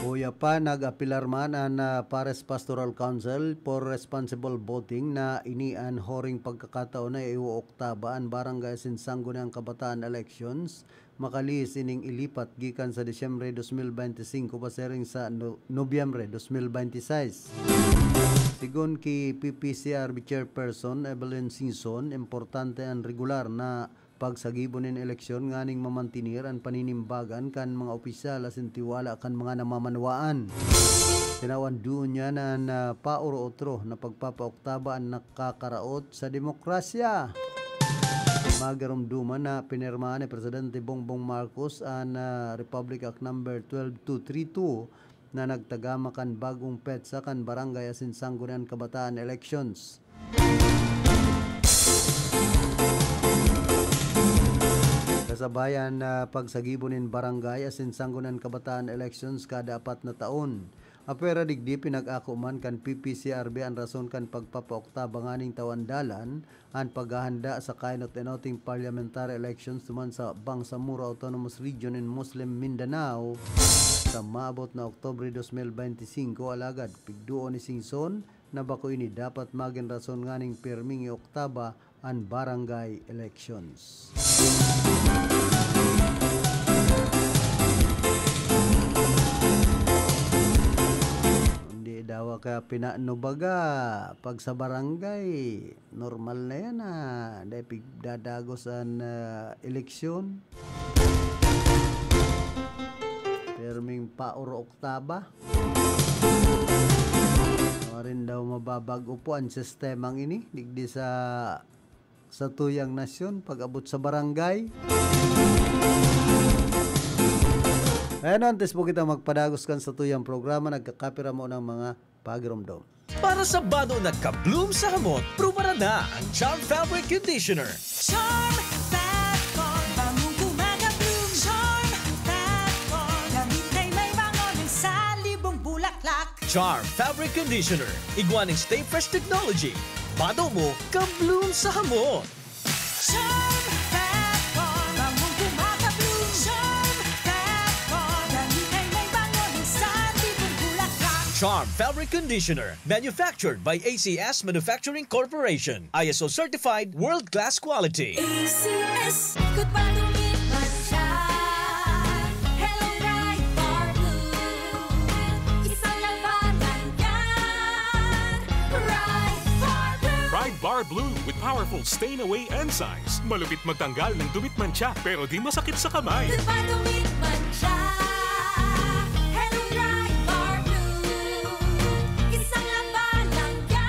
Kuya pa, nag-apelar man an, ah, Pares Pastoral Council for responsible voting na ini an huring pagkakataon na iooktaba an barangay asin sangguniang kabataan elections, makalihis ining ilipat gikan sa Disyembre dos mil bente singko pasiring sa No-, Nobyembre dos mil bente sais. Sigon ki P P C R B Chairperson Evelyn Singson, importante an regular na pagsagibo nin eleksyon nganing mamantener an paninimbagan kan mga opisyal asin tiwala kan mga namamanwaan. Tinawan duon niya na an, ah, paoro-otro na pagpapauktaba an nakakaraot sa demokrasya. Magiromdoman na pinirmahan ni Presidente Bongbong Marcos an, ah, Republic Act Number twelve two three two na nagtagama kan bagong petsa kan barangay asin sanggunian kabataan elections. Kasabayan na pagsagibo nin barangay asin sanggunian kabataan elections kada apat na taon. Apwera digdi, pinag-ako man kan P P C R B an rason kan pagpapaoktaba nganing tawandalan an paghahanda sa kainot-inoting parliamentary elections duman sa Bangsamoro Autonomous Region in Muslim Mindanao sa maabot na Oktubre dos mil beinti singko. Alagad pigduon ni Singson na bako ini dapat magin rason nganing pirming ioktaba an barangay elections. Hindi daw kaya pinano baga pag sa barangay, normal na yan, ah. Dahil pigdadagos an, ah, eleksyon. Pirming pauro oktaba. Marin daw mababag-o po an sistemang ini, digdi sa, sa tuyang nasyon, pag-abot sa barangay. Ayan, antes po kita magpadagos kan sa tuyang programa, nagkakapira mo ng mga pagiromdom. Para sa bado na ka-bloom sa hamot, prubaran na ang Charm Fabric Conditioner. Charm Fat Con, bangong kumaga-bloom. Charm Fat Con, gamit na may bango ng salibong bulaklak. Charm Fabric Conditioner, igwa ning Stay Fresh Technology. Bado mo, ka-bloom sa hamot. Charm Fat Con, bangong kumaga-bloom. Charm Fat Con, gamit na may bango ng salibong bulaklak. Charm Fabric Conditioner, manufactured by A C S Manufacturing Corporation. I S O certified, world-class quality. A C S, ikot pa, dumit man siya. Hello, Pride Bar Blue. Isang labanan yan. Pride Bar Blue. Pride Bar Blue with powerful stain away enzymes. Malupit magtanggal ng dumit mantsa, pero di masakit sa kamay. Ikot pa, dumit man siya. Hello, Pride Bar Blue. Isang labanan yan.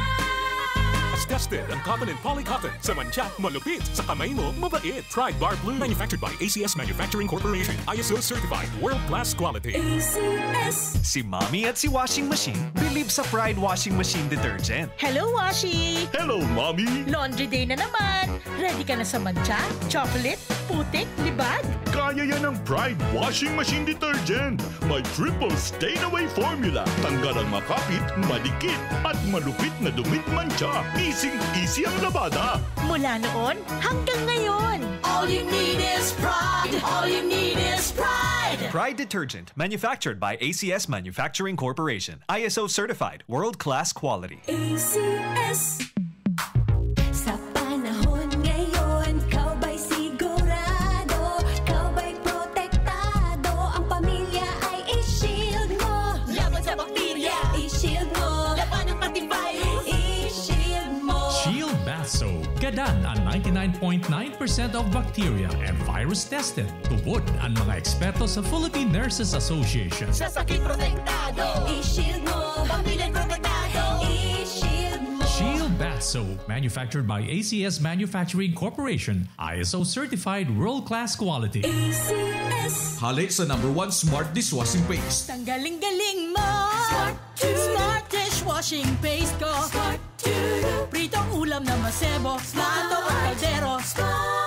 Tested ang cotton and poly cotton. Sa mantsa, malupit. Sa kamay mo, mabait. Pride Bar Blue. Manufactured by A C S Manufacturing Corporation. I S O certified. World class quality. A C S. Si Mommy at si Washing Machine believe sa Pride Washing Machine Detergent. Hello, Washi! Hello, Mommy! Laundry day na naman! Ready ka na sa mantsa, chocolate, putik, libag? Kaya yan ng Pride Washing Machine Detergent. May triple stain away formula. Tanggal ang makapit, madikit, at malupit na dumit mantsa. Easy-easy ang labada. Mula noon hanggang ngayon. All you need is Pride. All you need is Pride. Pride Detergent, manufactured by A C S Manufacturing Corporation. I S O certified, world-class quality. A C S. Sa panahon ngayon, ikaw ba'y sigurado? Ikaw ba'y protektado? Ang pamilya ay i-shield mo. Laban sa bakterya, i-shield mo. Laban ng antivirus, i-shield mo. Shield Bath Soap. Gadan ang ninety-nine point nine percent of bacteria and virus tested. Tubod ang mga eksperto sa Philippine Nurses Association. Sa sakit protektado, i-shield mo. Pamilya protektado, i-shield mo. Shield Bath Soap, manufactured by A C S Manufacturing Corporation, I S O certified world-class quality. A C S. Hale sa number one smart dishwashing paste. Tanggaling-galing mo! Smart! Smart dishwashing paste ko. Smart! Pritong ulam na masebo, plato o kaldero.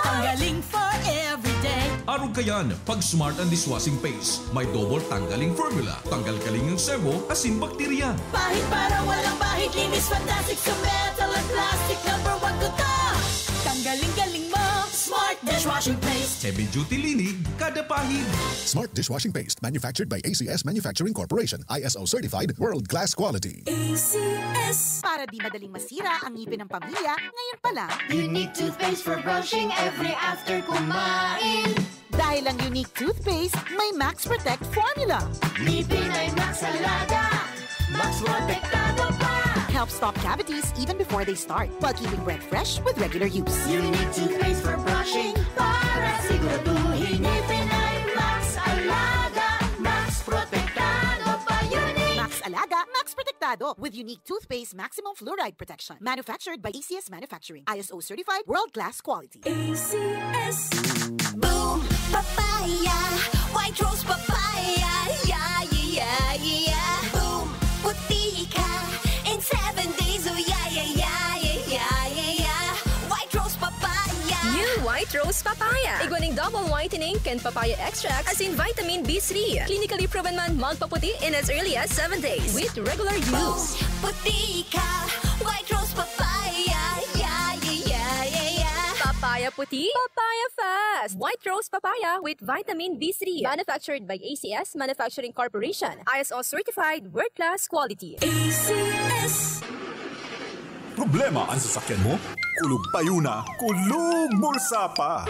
Ang galing for everyday. Arog kayan, pag Smart ang dishwashing paste, may double tanggaling formula. Tanggal-galing ang sebo, asin bakterya. Pahid para walang bahid, linis fantastic sa metal at plastic. Number one ko to. Tanggaling-galing mo, Smart dishwashing paste. Heavy duty linig, kada pahid. Smart dishwashing paste, manufactured by A C S Manufacturing Corporation, I S O certified, world class quality. A C S. Para di madaling masira ang ngipin ng pamilya, ngayon pa lang. Unique toothpaste for brushing every after kumain. Dahil ang Unique Toothpaste may Max Protect Formula. Ngipin ay Max Alaga, Max Protektado pa. Help stop cavities even before they start, while keeping breath fresh with regular use. Unique toothpaste for brushing para siguraduhin ngipin ay Max Alaga, Max Protektado pa. Unique. Max Alaga, Max Protektado with Unique Toothpaste Maximum Fluoride Protection. Manufactured by A C S Manufacturing. I S O certified, world-class quality. A C S. Boom Papaya, White Rose Papaya, yeah, yeah, yeah, yeah. Boom, puti ka in seven days, oh, yeah, yeah, yeah, yeah, yeah, yeah, yeah. White Rose Papaya. New White Rose Papaya. Igwa ning double whitening kan papaya extract asin vitamin B three. Clinically proven man magpaputi in as early as seven days with regular use. Puti ka, White Rose Papaya. Yeah, yeah, yeah, yeah, yeah. Papaya puti, papaya fast. White Rose Papaya with vitamin B three. Manufactured by A C S Manufacturing Corporation. I S O certified, world-class quality. A C S. Problema an sasakyan mo? Kulog payo na, kulog bulsa pa!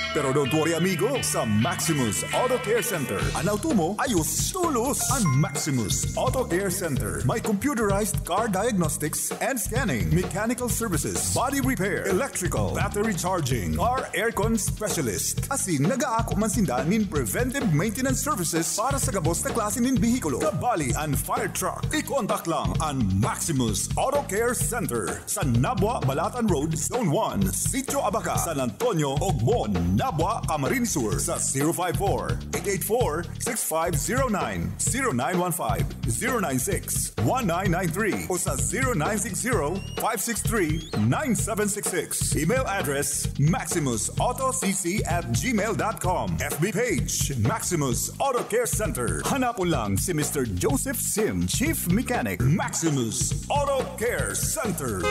Pero don't worry, amigo. Sa Maximus Auto Care Center, an auto mo, ayos tolos! An Maximus Auto Care Center may computerized car diagnostics and scanning, mechanical services, body repair, electrical, battery charging, car aircon specialist. Asin nag-aako man sinda nin preventive maintenance services para sa gabos na klase nin behikulo, kabali an fire truck. I-contact lang an Maximus Auto Care Center sa Nabua, Balatan Road, Zone one, Sitio Abaca, San Antonio, Ogbon, Nabua, Camarines Sur, sa zero five four, eight eight four, six five zero nine, zero nine one five, zero nine six, one nine nine three o sa zero nine six zero, five six three, nine seven six six. Email address, maximus auto c c at gmail dot com. F B page, Maximus Auto Care Center. Hanapon lang si Mister Joseph Sim, Chief Mechanic, Maximus Auto Care Center.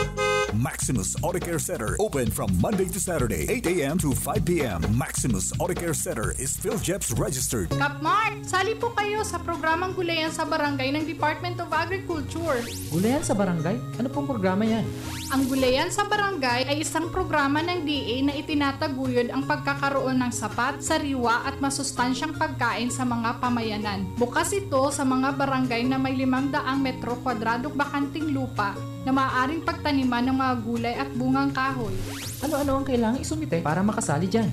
Maximus Auto Care Center, open from Monday to Saturday, eight a m to five p m. Maximus Auto Care Center is PhilGEPS registered. Kapmart, sali po kayo sa programang Gulayan sa Barangay ng Department of Agriculture. Gulayan sa Barangay? Ano pong programa yan? Ang Gulayan sa Barangay ay isang programa ng D A na itinataguyod ang pagkakaroon ng sapat, sariwa at masustansyang pagkain sa mga pamayanan. Bukas ito sa mga barangay na may limang daang metro kwadradong bakanting lupa na maaaring pagtaniman ng mga gulay at bungang kahoy. Ano-ano ang kailangang isumite para makasali dyan?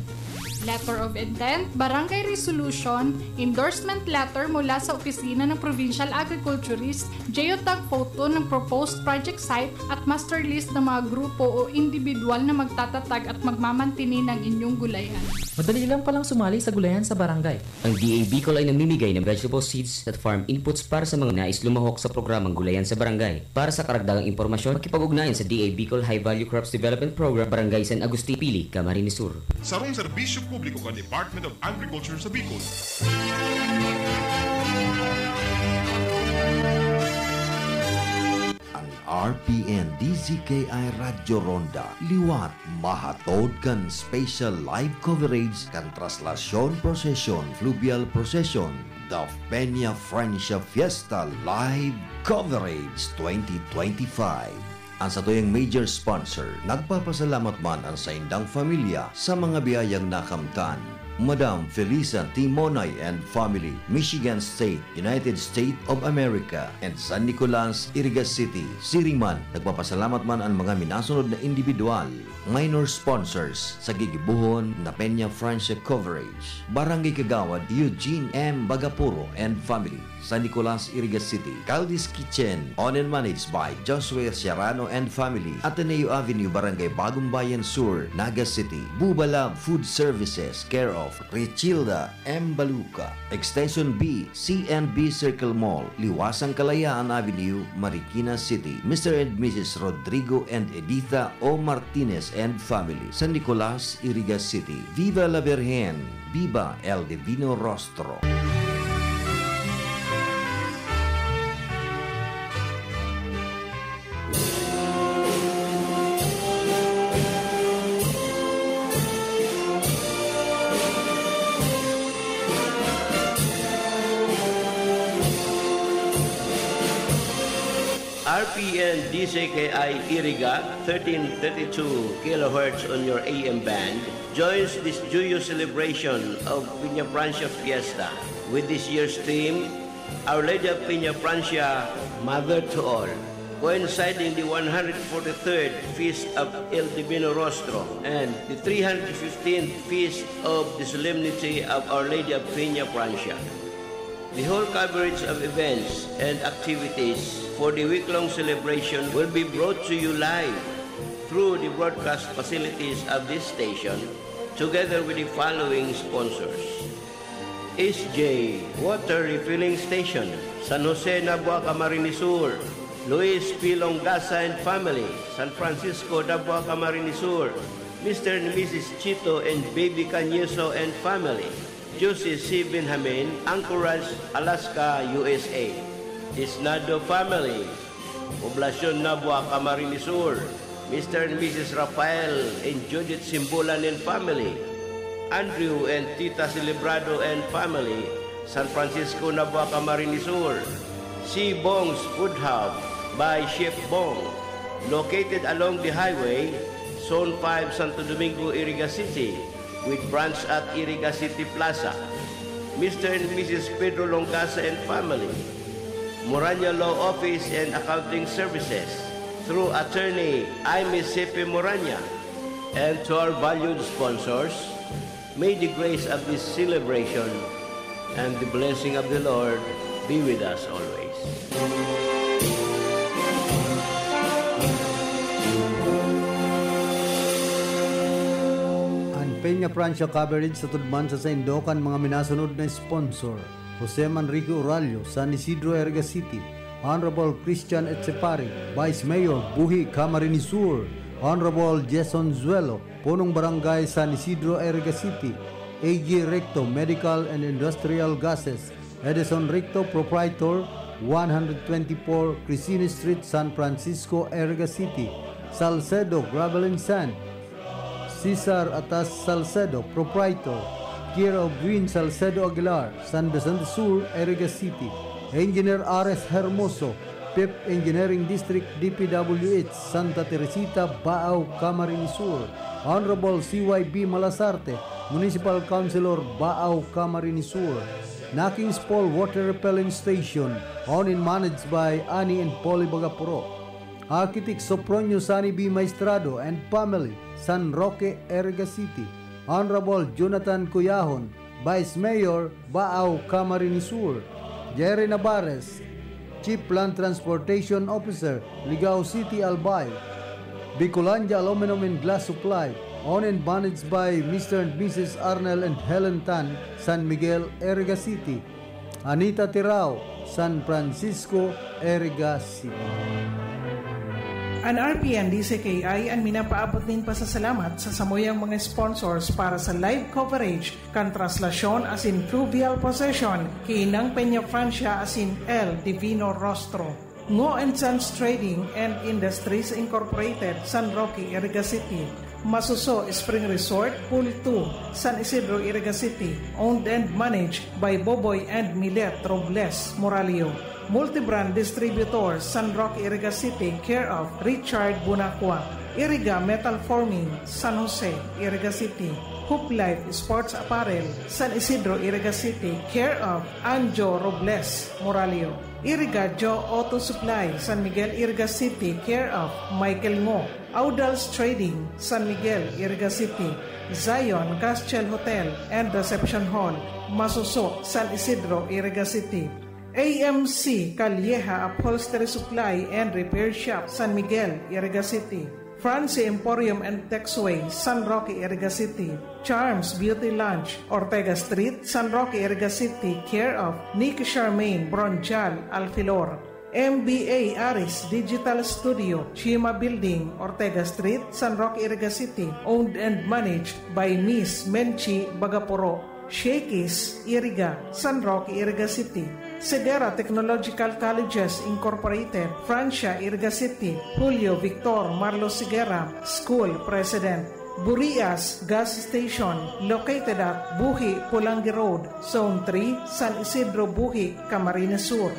Letter of intent, barangay resolution, endorsement letter mula sa opisina ng provincial agriculturist, geotag photo ng proposed project site at master list ng mga grupo o individual na magtatatag at magmamantini ng inyong gulayan. Madali lang palang sumali sa gulayan sa barangay. Ang D A Bicol ay namimigay ng vegetable seeds at farm inputs para sa mga nais lumahok sa programang Gulayan sa Barangay. Para sa karagdagang impormasyon, makipag-ugnayan sa D A Bicol High Value Crops Development Program, Barangay San Agustin, Pili, Camarines Sur. Sarong serbisyo publiko kan Department of Agriculture sa Bicol. An R P N D Z K I Radyo Ronda liwat mahatod kan special live coverage kan Traslasyon Procession, Fluvial Procession, The Peña Francia Fiesta Live Coverage twenty twenty-five. An satuyang major sponsor, nagpapasalamat man an saindang pamilya sa mga biyayang nakamtan. Madam Felisa Timonay and family, Michigan State, United States of America, and San Nicolas, Iriga City. Siring man, nagpapasalamat man an mga minasunod na individual, minor sponsors sa gigibohon na Peña Francia Coverage. Barangay Kagawad Eugene M. Bagapuro and family, San Nicolas, Iriga City. Caldi's Kitchen, owned and managed by Joshua Serrano and family, Ateneo Avenue, Barangay Bagong Bayan Sur, Naga City. Buba Lab Food Services, care of Richilda M. Baluca. Extension B, C and B Circle Mall, Liwasang Kalayaan Avenue, Marikina City. Mister and Missus Rodrigo and Editha O. Martinez and family, San Nicolas, Iriga City. Viva la Virgen! Viva el Divino Rostro! R P N D Z K I Iriga, thirteen thirty-two kilohertz on your A M band, joins this joyous celebration of Peña Francia Fiesta with this year's theme, Our Lady of Peña Francia, Mother to All, coinciding the one hundred forty-third Feast of El Divino Rostro and the three hundred fifteenth Feast of the Solemnity of Our Lady of Peña Francia. The whole coverage of events and activities for the week-long celebration will be brought to you live through the broadcast facilities of this station, together with the following sponsors: S J Water Refilling Station, San Jose, Nabua, Camarines Sur; Luis P. Longasa and family, San Francisco, Nabua, Camarines Sur; Mister and Missus Chito and Baby Canyeso and family. Josie C. Benjamin, Anchorage, Alaska, U S A. Tisnado family, Poblacion Nabua, Camarines Sur. Mister and Missus Rafael and Judith Simbulan and family. Andrew and Tita Celebrado and family, San Francisco, Nabua, Camarines Sur. C. Bong's Food Hub by Chef Bong, located along the highway, Zone five, Santo Domingo, Iriga City, with branch at Iriga City Plaza. Mister and Missus Pedro Longasa and family. Moranya Law Office and Accounting Services through attorney Aimee Sepe Moranya. And to our valued sponsors, may the grace of this celebration and the blessing of the Lord be with us always. An Peña Francia coverage sa tudman sa saindo kan mga minasunod na sponsor: Jose Manrique Orallo, San Isidro, Iriga City; Honorable Christian Etchepare, Vice Mayor, Buhi, Camarines Sur; Honorable Jason Zuelo, Punong Barangay, San Isidro, Iriga City; A G Recto, Medical and Industrial Gases; Edison Recto, Proprietor, one twenty-four Crisini Street, San Francisco, Iriga City; Salcedo Gravel and Sand, Cesar Atas Salcedo, Proprietor, care of Green Salcedo Aguilar, San Vicente Sur, Iriga City; Engineer Ares Hermoso, Fifth Engineering District, D P W H, Santa Teresita, Baao, Camarines Sur; Honorable C Y B Malasarte, Municipal Councilor, Baao, Camarines Sur; Nakings Paul Water Refilling Station, owned and managed by Annie and Polly Bagapuro; Architect Sopronio Sani B Maestrado and family, San Roque, Iriga City; Honorable Jonathan Cuyahon, Vice Mayor, Baao, Camarines Sur; Jerry Navarez, Chief Land Transportation Officer, Ligao City, Albay; Bicolandia Aluminum and Glass Supply, owned and managed by Mister and Missus Arnel and Helen Tan, San Miguel, Iriga City; Anita Tirao, San Francisco, Iriga City. An R P N D C K I an minapaabot nin pasasalamat sa samuyang mga sponsors para sa live coverage kan traslasyon asin fluvial procession ki Inang Peña Francia asin El Divino Rostro. Ngo and Sons Trading and Industries Incorporated, San Roque, Iriga City. Masuso Spring Resort, Pool two, San Isidro, Iriga City, owned and managed by Boboy and Milet Robles Moralio. Multibrand Distributor, San Roque, Iriga City, care of Richard Bunacua. Iriga Metal Forming, San Jose, Iriga City. Hoop Life Sports Apparel, San Isidro, Iriga City, care of Anjo Robles Moralio. Iriga Joe Auto Supply, San Miguel, Iriga City, care of Michael Ngo. Audals Trading, San Miguel, Iriga City. Zion Castiel Hotel and Reception Hall, Masuso, San Isidro, Iriga City. A M C Calleja Upholstery Supply and Repair Shop, San Miguel, Iriga City. Francie Emporium and Texway, San Roque, Iriga City. Charms Beauty Lounge, Ortega Street, San Roque, Iriga City, care of Nikki Charmaine Bronjal Alfilor. M B A Aris Digital Studio, Chima Building, Ortega Street, San Roque, Iriga City, owned and managed by Miss Menchi Bagapuro. Shakey's, Iriga, San Roque, Iriga City. Segura Technological Colleges Incorporated, Francia, Iriga City, Julio Victor Marlos Segura, School President. Burias Gas Station, located at Buhi, Polangui Road, Zone three, San Isidro, Buhi, Camarines Sur.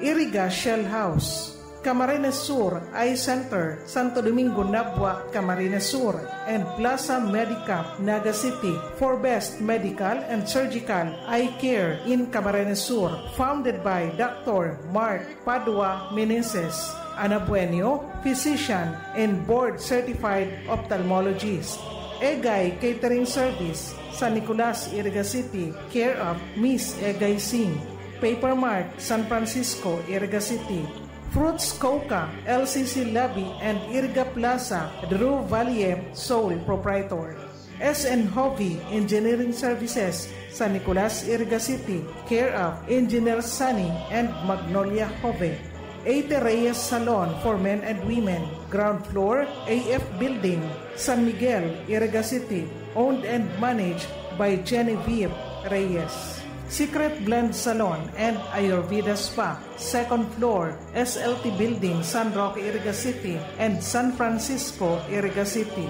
Iriga Shell House, Camarines Sur Eye Center, Santo Domingo, Nabua, Camarines Sur, and Plaza Medicap, Naga City, for best medical and surgical eye care in Camarines Sur, founded by Doctor Mark Padua Meneses, an abuenyo, physician, and board-certified ophthalmologist. Egay Catering Service, San Nicolas, Iriga City, care of Miss Egay Singh. Papermart, San Francisco, Iriga City. Fruits Coca, L C C Lobby and Iriga Plaza, Drew Valle, sole proprietor. S N Hobby Engineering Services, San Nicolas, Iriga City, care of Engineer Sunny and Magnolia Jove. Eighty Reyes Salon for Men and Women, Ground floor, A F Building, San Miguel, Iriga City, owned and managed by Genevieve Reyes. Secret Blend Salon and Ayurveda Spa, second floor, S L T Building, San Roque, Iriga City, and San Francisco, Iriga City.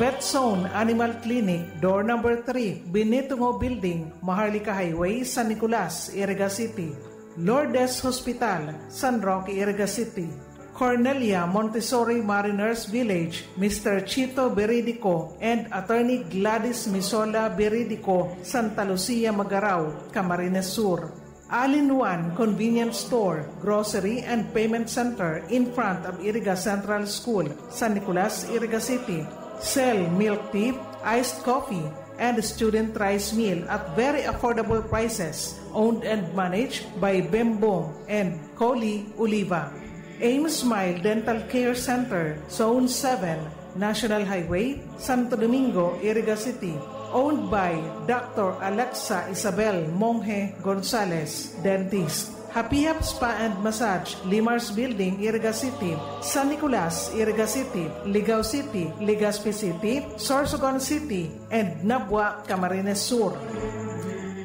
Vet Zone Animal Clinic, door number three, Binitungo Building, Maharlika Highway, San Nicolas, Iriga City. Lourdes Hospital, San Roque, Iriga City. Cornelia Montessori Mariners Village, Mister Chito Beridico and Attorney Gladys Misola Beridico, Santa Lucia, Magarao, Camarines Sur. All-in-one Convenience Store, Grocery and Payment Center in front of Iriga Central School, San Nicolas, Iriga City. Sell milk tea, iced coffee, and student rice meal at very affordable prices. Owned and managed by Bembong and Coli Oliva. Aim Smile Dental Care Center, Zone seven, National Highway, Santo Domingo, Iriga City. Owned by Doctor Alexa Isabel Monje Gonzalez, Dentist. Happy Hap Spa and Massage, Limars Building, Iriga City, San Nicolas, Iriga City, Ligao City, Legazpi City, Sorsogon City, and Nabua, Camarines Sur.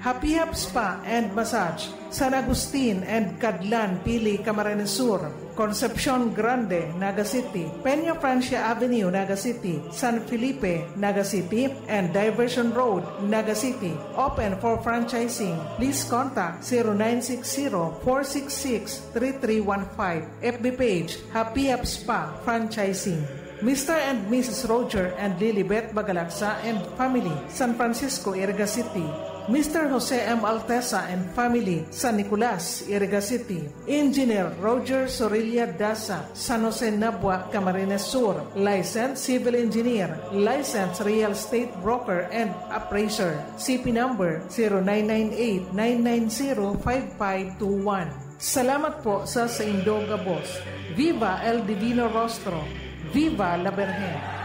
Happy Hap Spa and Massage, San Agustin and Cadlan, Pili, Camarines Sur, Concepcion Grande, Naga City, Peña Francia Avenue, Naga City, San Felipe, Naga City, and Diversion Road, Naga City. Open for franchising. Please contact zero nine six zero, four six six, three three one five. F B page, Happy Hap Spa Franchising. Mister and Missus Roger and Lilibet Bagalaksa and family, San Francisco, Iriga City. Mister Jose M. Altesa and family, San Nicolas, Iriga City. Engineer Roger Sorilla Daza, San Jose, Nabua, Camarines Sur. Licensed civil engineer, licensed real estate broker and appraiser. C P number zero nine nine eight nine nine zero five five two one. Salamat po sa saindong gabos. Viva El Divino Rostro! Viva la Virgen!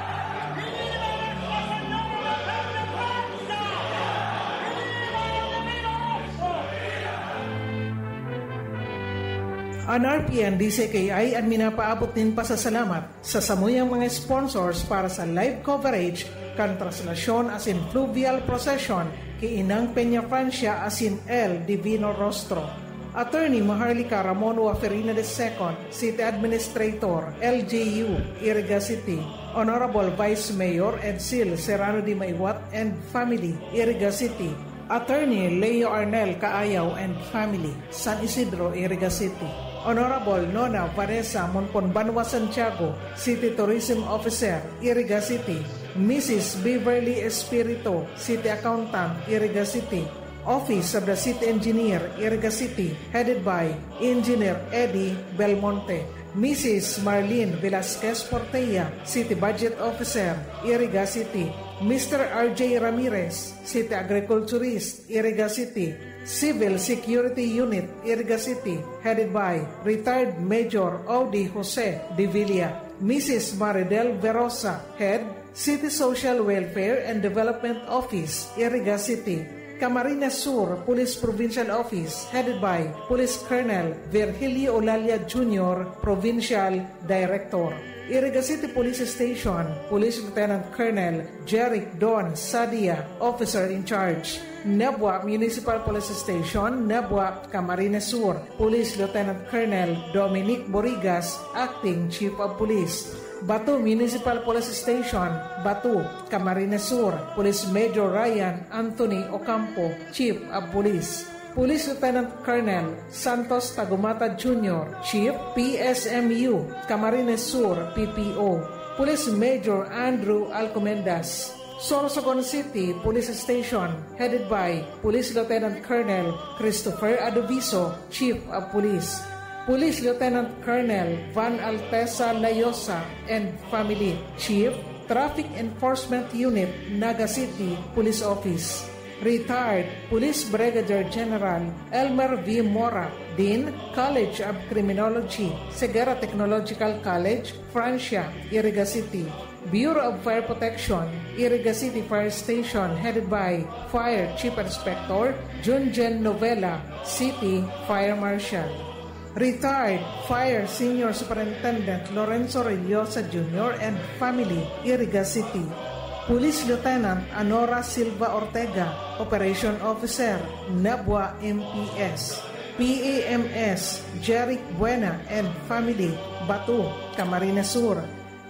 An R P N D C K I an minapaabot nin pasasalamat sa samuyang mga sponsors para sa live coverage kan traslasyon asin fluvial procession ki Inang Peña Francia asin El Divino Rostro. Attorney Maharlika Ramon Waferina the second, City Administrator, L G U, Iriga City. Honorable Vice Mayor Edsel Serrano de Maiwat and family, Iriga City. Attorney Leo Arnel Kaayaw and family, San Isidro, Iriga City. Honorable Nona Vanessa Monpon Banwa Santiago, City Tourism Officer, Iriga City. Missus Beverly Espirito, City Accountant, Iriga City. Office of the City Engineer, Iriga City, headed by Engineer Eddie Belmonte. Missus Marlene Velasquez Portella, City Budget Officer, Iriga City. Mister R J Ramirez, City Agriculturist, Iriga City. Civil Security Unit, Iriga City, headed by retired Major Audi Jose de Villa. Missus Maridel Verosa, Head, City Social Welfare and Development Office, Iriga City. Camarines Sur Police Provincial Office, headed by Police Colonel Virgilio Olalia Junior, Provincial Director. Iriga City Police Station, Police Lieutenant Colonel Jeric Don Sadia, Officer in Charge. Nabua Municipal Police Station, Nabua, Camarines Sur, Police Lieutenant Colonel Dominic Borigas, Acting Chief of Police. Batu Municipal Police Station, Batu, Camarines Sur, Police Major Ryan Anthony Ocampo, Chief of Police. Police Lieutenant Colonel Santos Tagumata Junior, Chief, P S M U, Camarines Sur, P P O. Police Major Andrew Alcomendas. Sorsogon City Police Station, headed by Police Lieutenant Colonel Christopher Adoviso, Chief of Police. Police Lieutenant Colonel Van Altesa Layosa and family, Chief, Traffic Enforcement Unit, Naga City Police Office. Retired Police Brigadier General Elmer V. Mora, Dean, College of Criminology, Ceguera Technological College, Francia, Iriga City. Bureau of Fire Protection, Iriga City Fire Station, headed by Fire Chief Inspector Junjen Novela, City Fire Marshal. Retired Fire Senior Superintendent Lorenzo Rellosa Junior and family, Iriga City. Police Lieutenant Anora Silva Ortega, Operation Officer, Nabua M P S. P A M S Jeric Buena and family, Batu, Camarines Sur.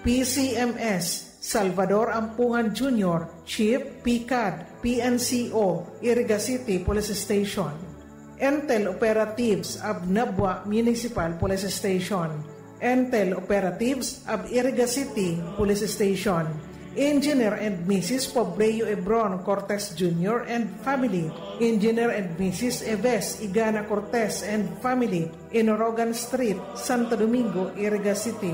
P C M S Salvador Ampuhan Junior, Chief, PCAD, P N C O, Iriga City Police Station. Intel Operatives of Nabua Municipal Police Station. Intel Operatives of Iriga City Police Station. Engineer and Missus Pobreo Ebron Cortes Junior and family. Engineer and Missus Eves Igana Cortes and family. Inorogan Street, Santo Domingo, Iriga City.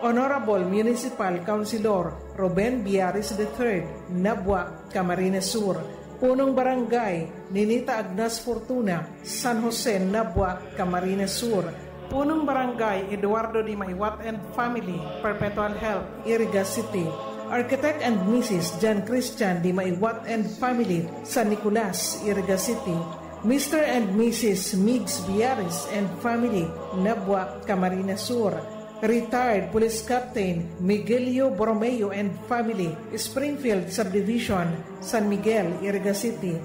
Honorable Municipal Councilor Ruben Biaris the third, Nabua, Camarines Sur. Punong Barangay, Ninita Agnas Fortuna, San Jose, Nabua, Camarines Sur. Punong Barangay, Eduardo Di Maiwat and family, Perpetual Health, Iriga City. Architect and Missus John Christian Di Maiwat and family, San Nicolas, Iriga City. Mister and Missus Migs Biares and family, Nabua, Camarines Sur. Retired Police Captain Miguelio Borromeo and family, Springfield Subdivision, San Miguel, Iriga City.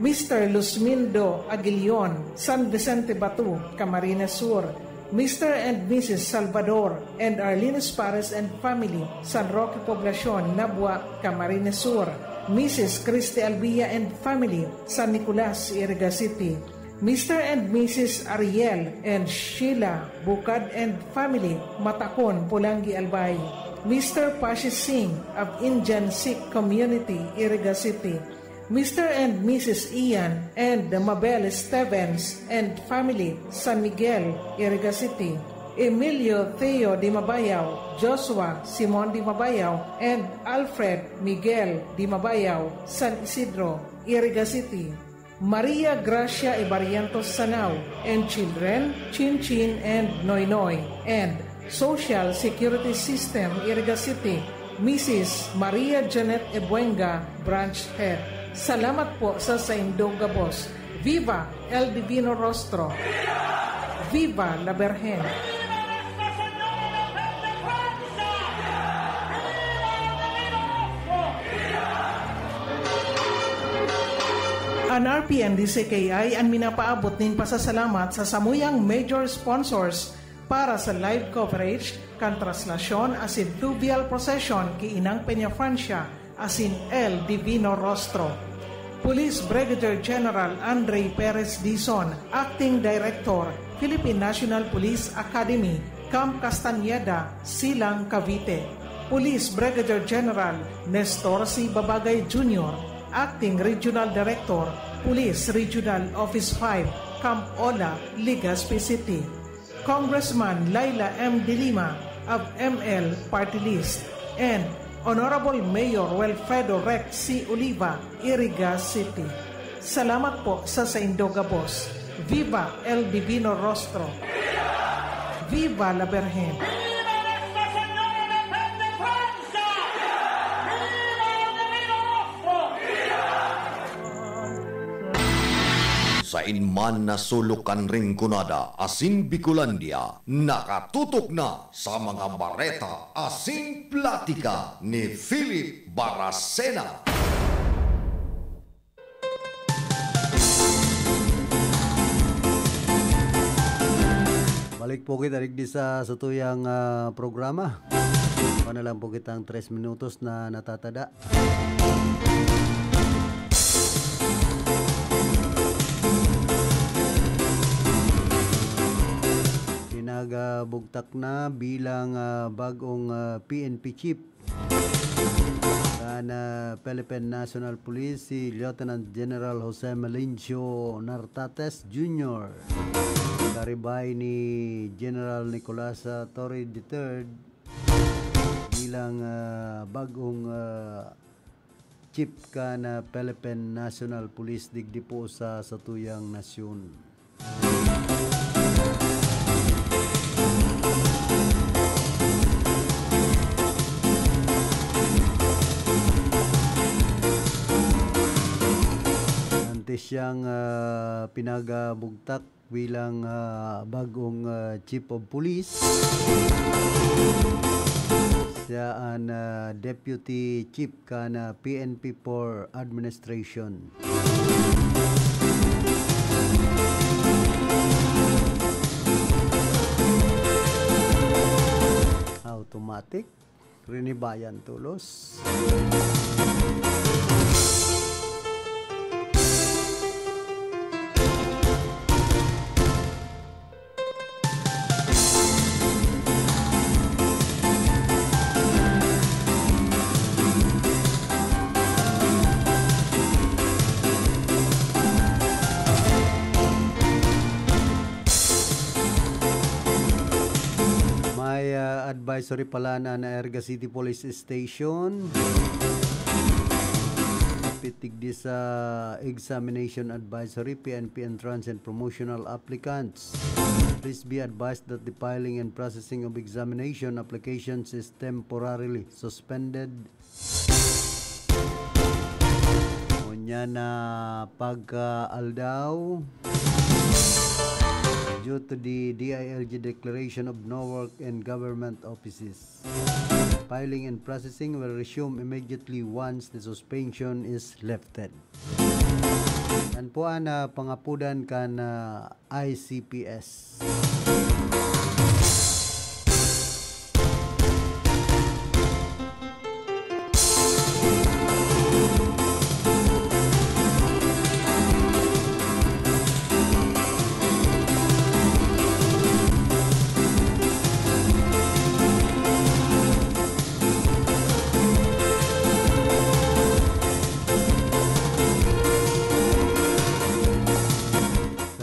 Mister Luzmindo Aguilion, San Vicente Batu, Camarines Sur. Mister and Missus Salvador and Arlene Espares and family, San Roque Poblacion, Nabua, Camarines Sur. Missus Christy Albia and family, San Nicolas, Iriga City. Mister and Missus Ariel and Sheila Bukad and family, Matacon, Polangui, Albay. Mister Pashi Singh of Indian Sikh Community, Iriga City. Mister and Missus Ian and Mabel Stevens and family, San Miguel, Iriga City. Emilio Theo Di Mabayaw, Joshua Simon Di Mabayaw, and Alfred Miguel Di Mabayaw, San Isidro, Iriga City. Maria Gracia Ibarientos Sanao and children, Chin Chin and Noy Noy, and Social Security System, Iriga City, Missus Maria Janet Ebuenga, Branch Head. Salamat po sa saindong gabos. Viva El Divino Rostro! Viva la Virgen! An R P N D C K I an minapaabot nin pasasalamat sa samuyang major sponsors para sa live coverage kan traslasyon asin fluvial procession ki Inang Peñafrancia asin El Divino Rostro. Police Brigadier General Andre Perez Dizon, Acting Director, Philippine National Police Academy, Camp Castañeda, Silang, Cavite. Police Brigadier General Nestor C. Babagay Junior, Acting Regional Director, Police Regional Office five, Camp Ola, Legazpi City. Congressman Leila M. De Lima of M L Party List, and Honorable Mayor Wilfredo Rex C. Oliva, Iriga City. Salamat po sa saindo gabos. Viva El Divino Rostro! Viva la Virgen! Sain man na sulok kan Rinconada asin Bicolandia, nakatutok na sa mga bareta asin platika ni Philip Baracena. Balik po kita digdi sa satuyang, ah, programa. Kuha na lang po kitang tres minutos na natatada. Pinagabugtak na bilang, ah, bagong, ah, P N P chief kan, ah, Philippine National Police si Lieutenant General Jose Melencio Nartates Junior, karibay ni General Nicolas, ah, Torre the third bilang, ah, bagong, ah, chief kan, ah, Philippine National Police digdi po sa satuyang nasyon. Antes siyang, ah, pinagabugtak bilang, ah, bagong, ah, Chief of Police. Siya an, ah, Deputy Chief kan, ah, P N P four Administration. Automatic. Rinibayan tolos. May, ah, advisory pala na Naerga City Police Station. Pitigdi sa examination advisory, P N P entrance and promotional applicants. Please be advised that the filing and processing of examination applications is temporarily suspended. Ngunyan na pagkaaldaw, due to the D I L G declaration of no work in government offices. Filing and processing will resume immediately once the suspension is lifted. Yan po an, ah, pangapudan kan, ah, I C P S.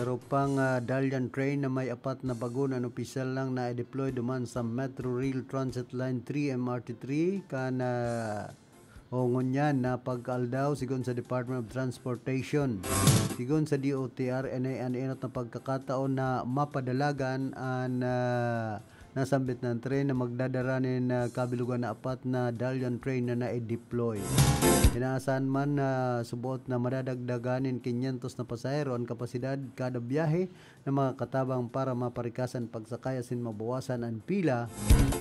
Pero pang, ah, Dalian train na may apat na bagon an opisyal lang na i-deploy duman sa Metro Rail Transit Line three, M R T three, kan, ah, o ngunyan na pagkaaldaw, sigon sa Department of Transportation. Sigon sa D O T R, ini an enot na pagkakataon na mapadalagan an, ah, nasambit na tren na magdadara nin, ah, kabilogan na apat na Dalian train na nai-deploy. Inaasahan man na suboot na madadagdagan nin quinientos na pasahero an kapasidad kada biyahe na makakatabang para maparikasan pagsakay asin mabawasan an pila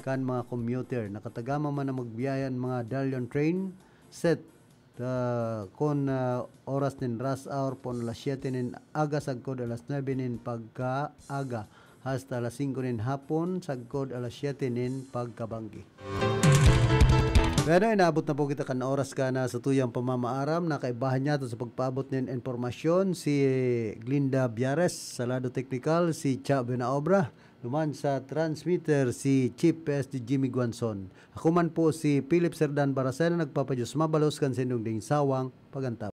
kan mga commuter. Nakatagama man na magbiyahe an mga Dalian train set ah, kun, ah, oras nin rush hour, pon alas siyete nin aga sagkod alas nuebe nin pagkaaga, hasta alas singko nin hapon sagkod alas siyete nin pagkabanggi. Bueno, inabot na po kita kan oras kan, ah, satuyang pamamaaram. Nakaibahan niya to sa pagpaabot nin impormasyon si Glinda Biares, sa lado teknikal si Cha Buenaobra. Duman sa transmitter, si Chief P S D Jimmy Guanzon. Ako man po si Philip Serdan Baracena, nagpapadiyos mabalos kan sindong ding sawang pag-antab.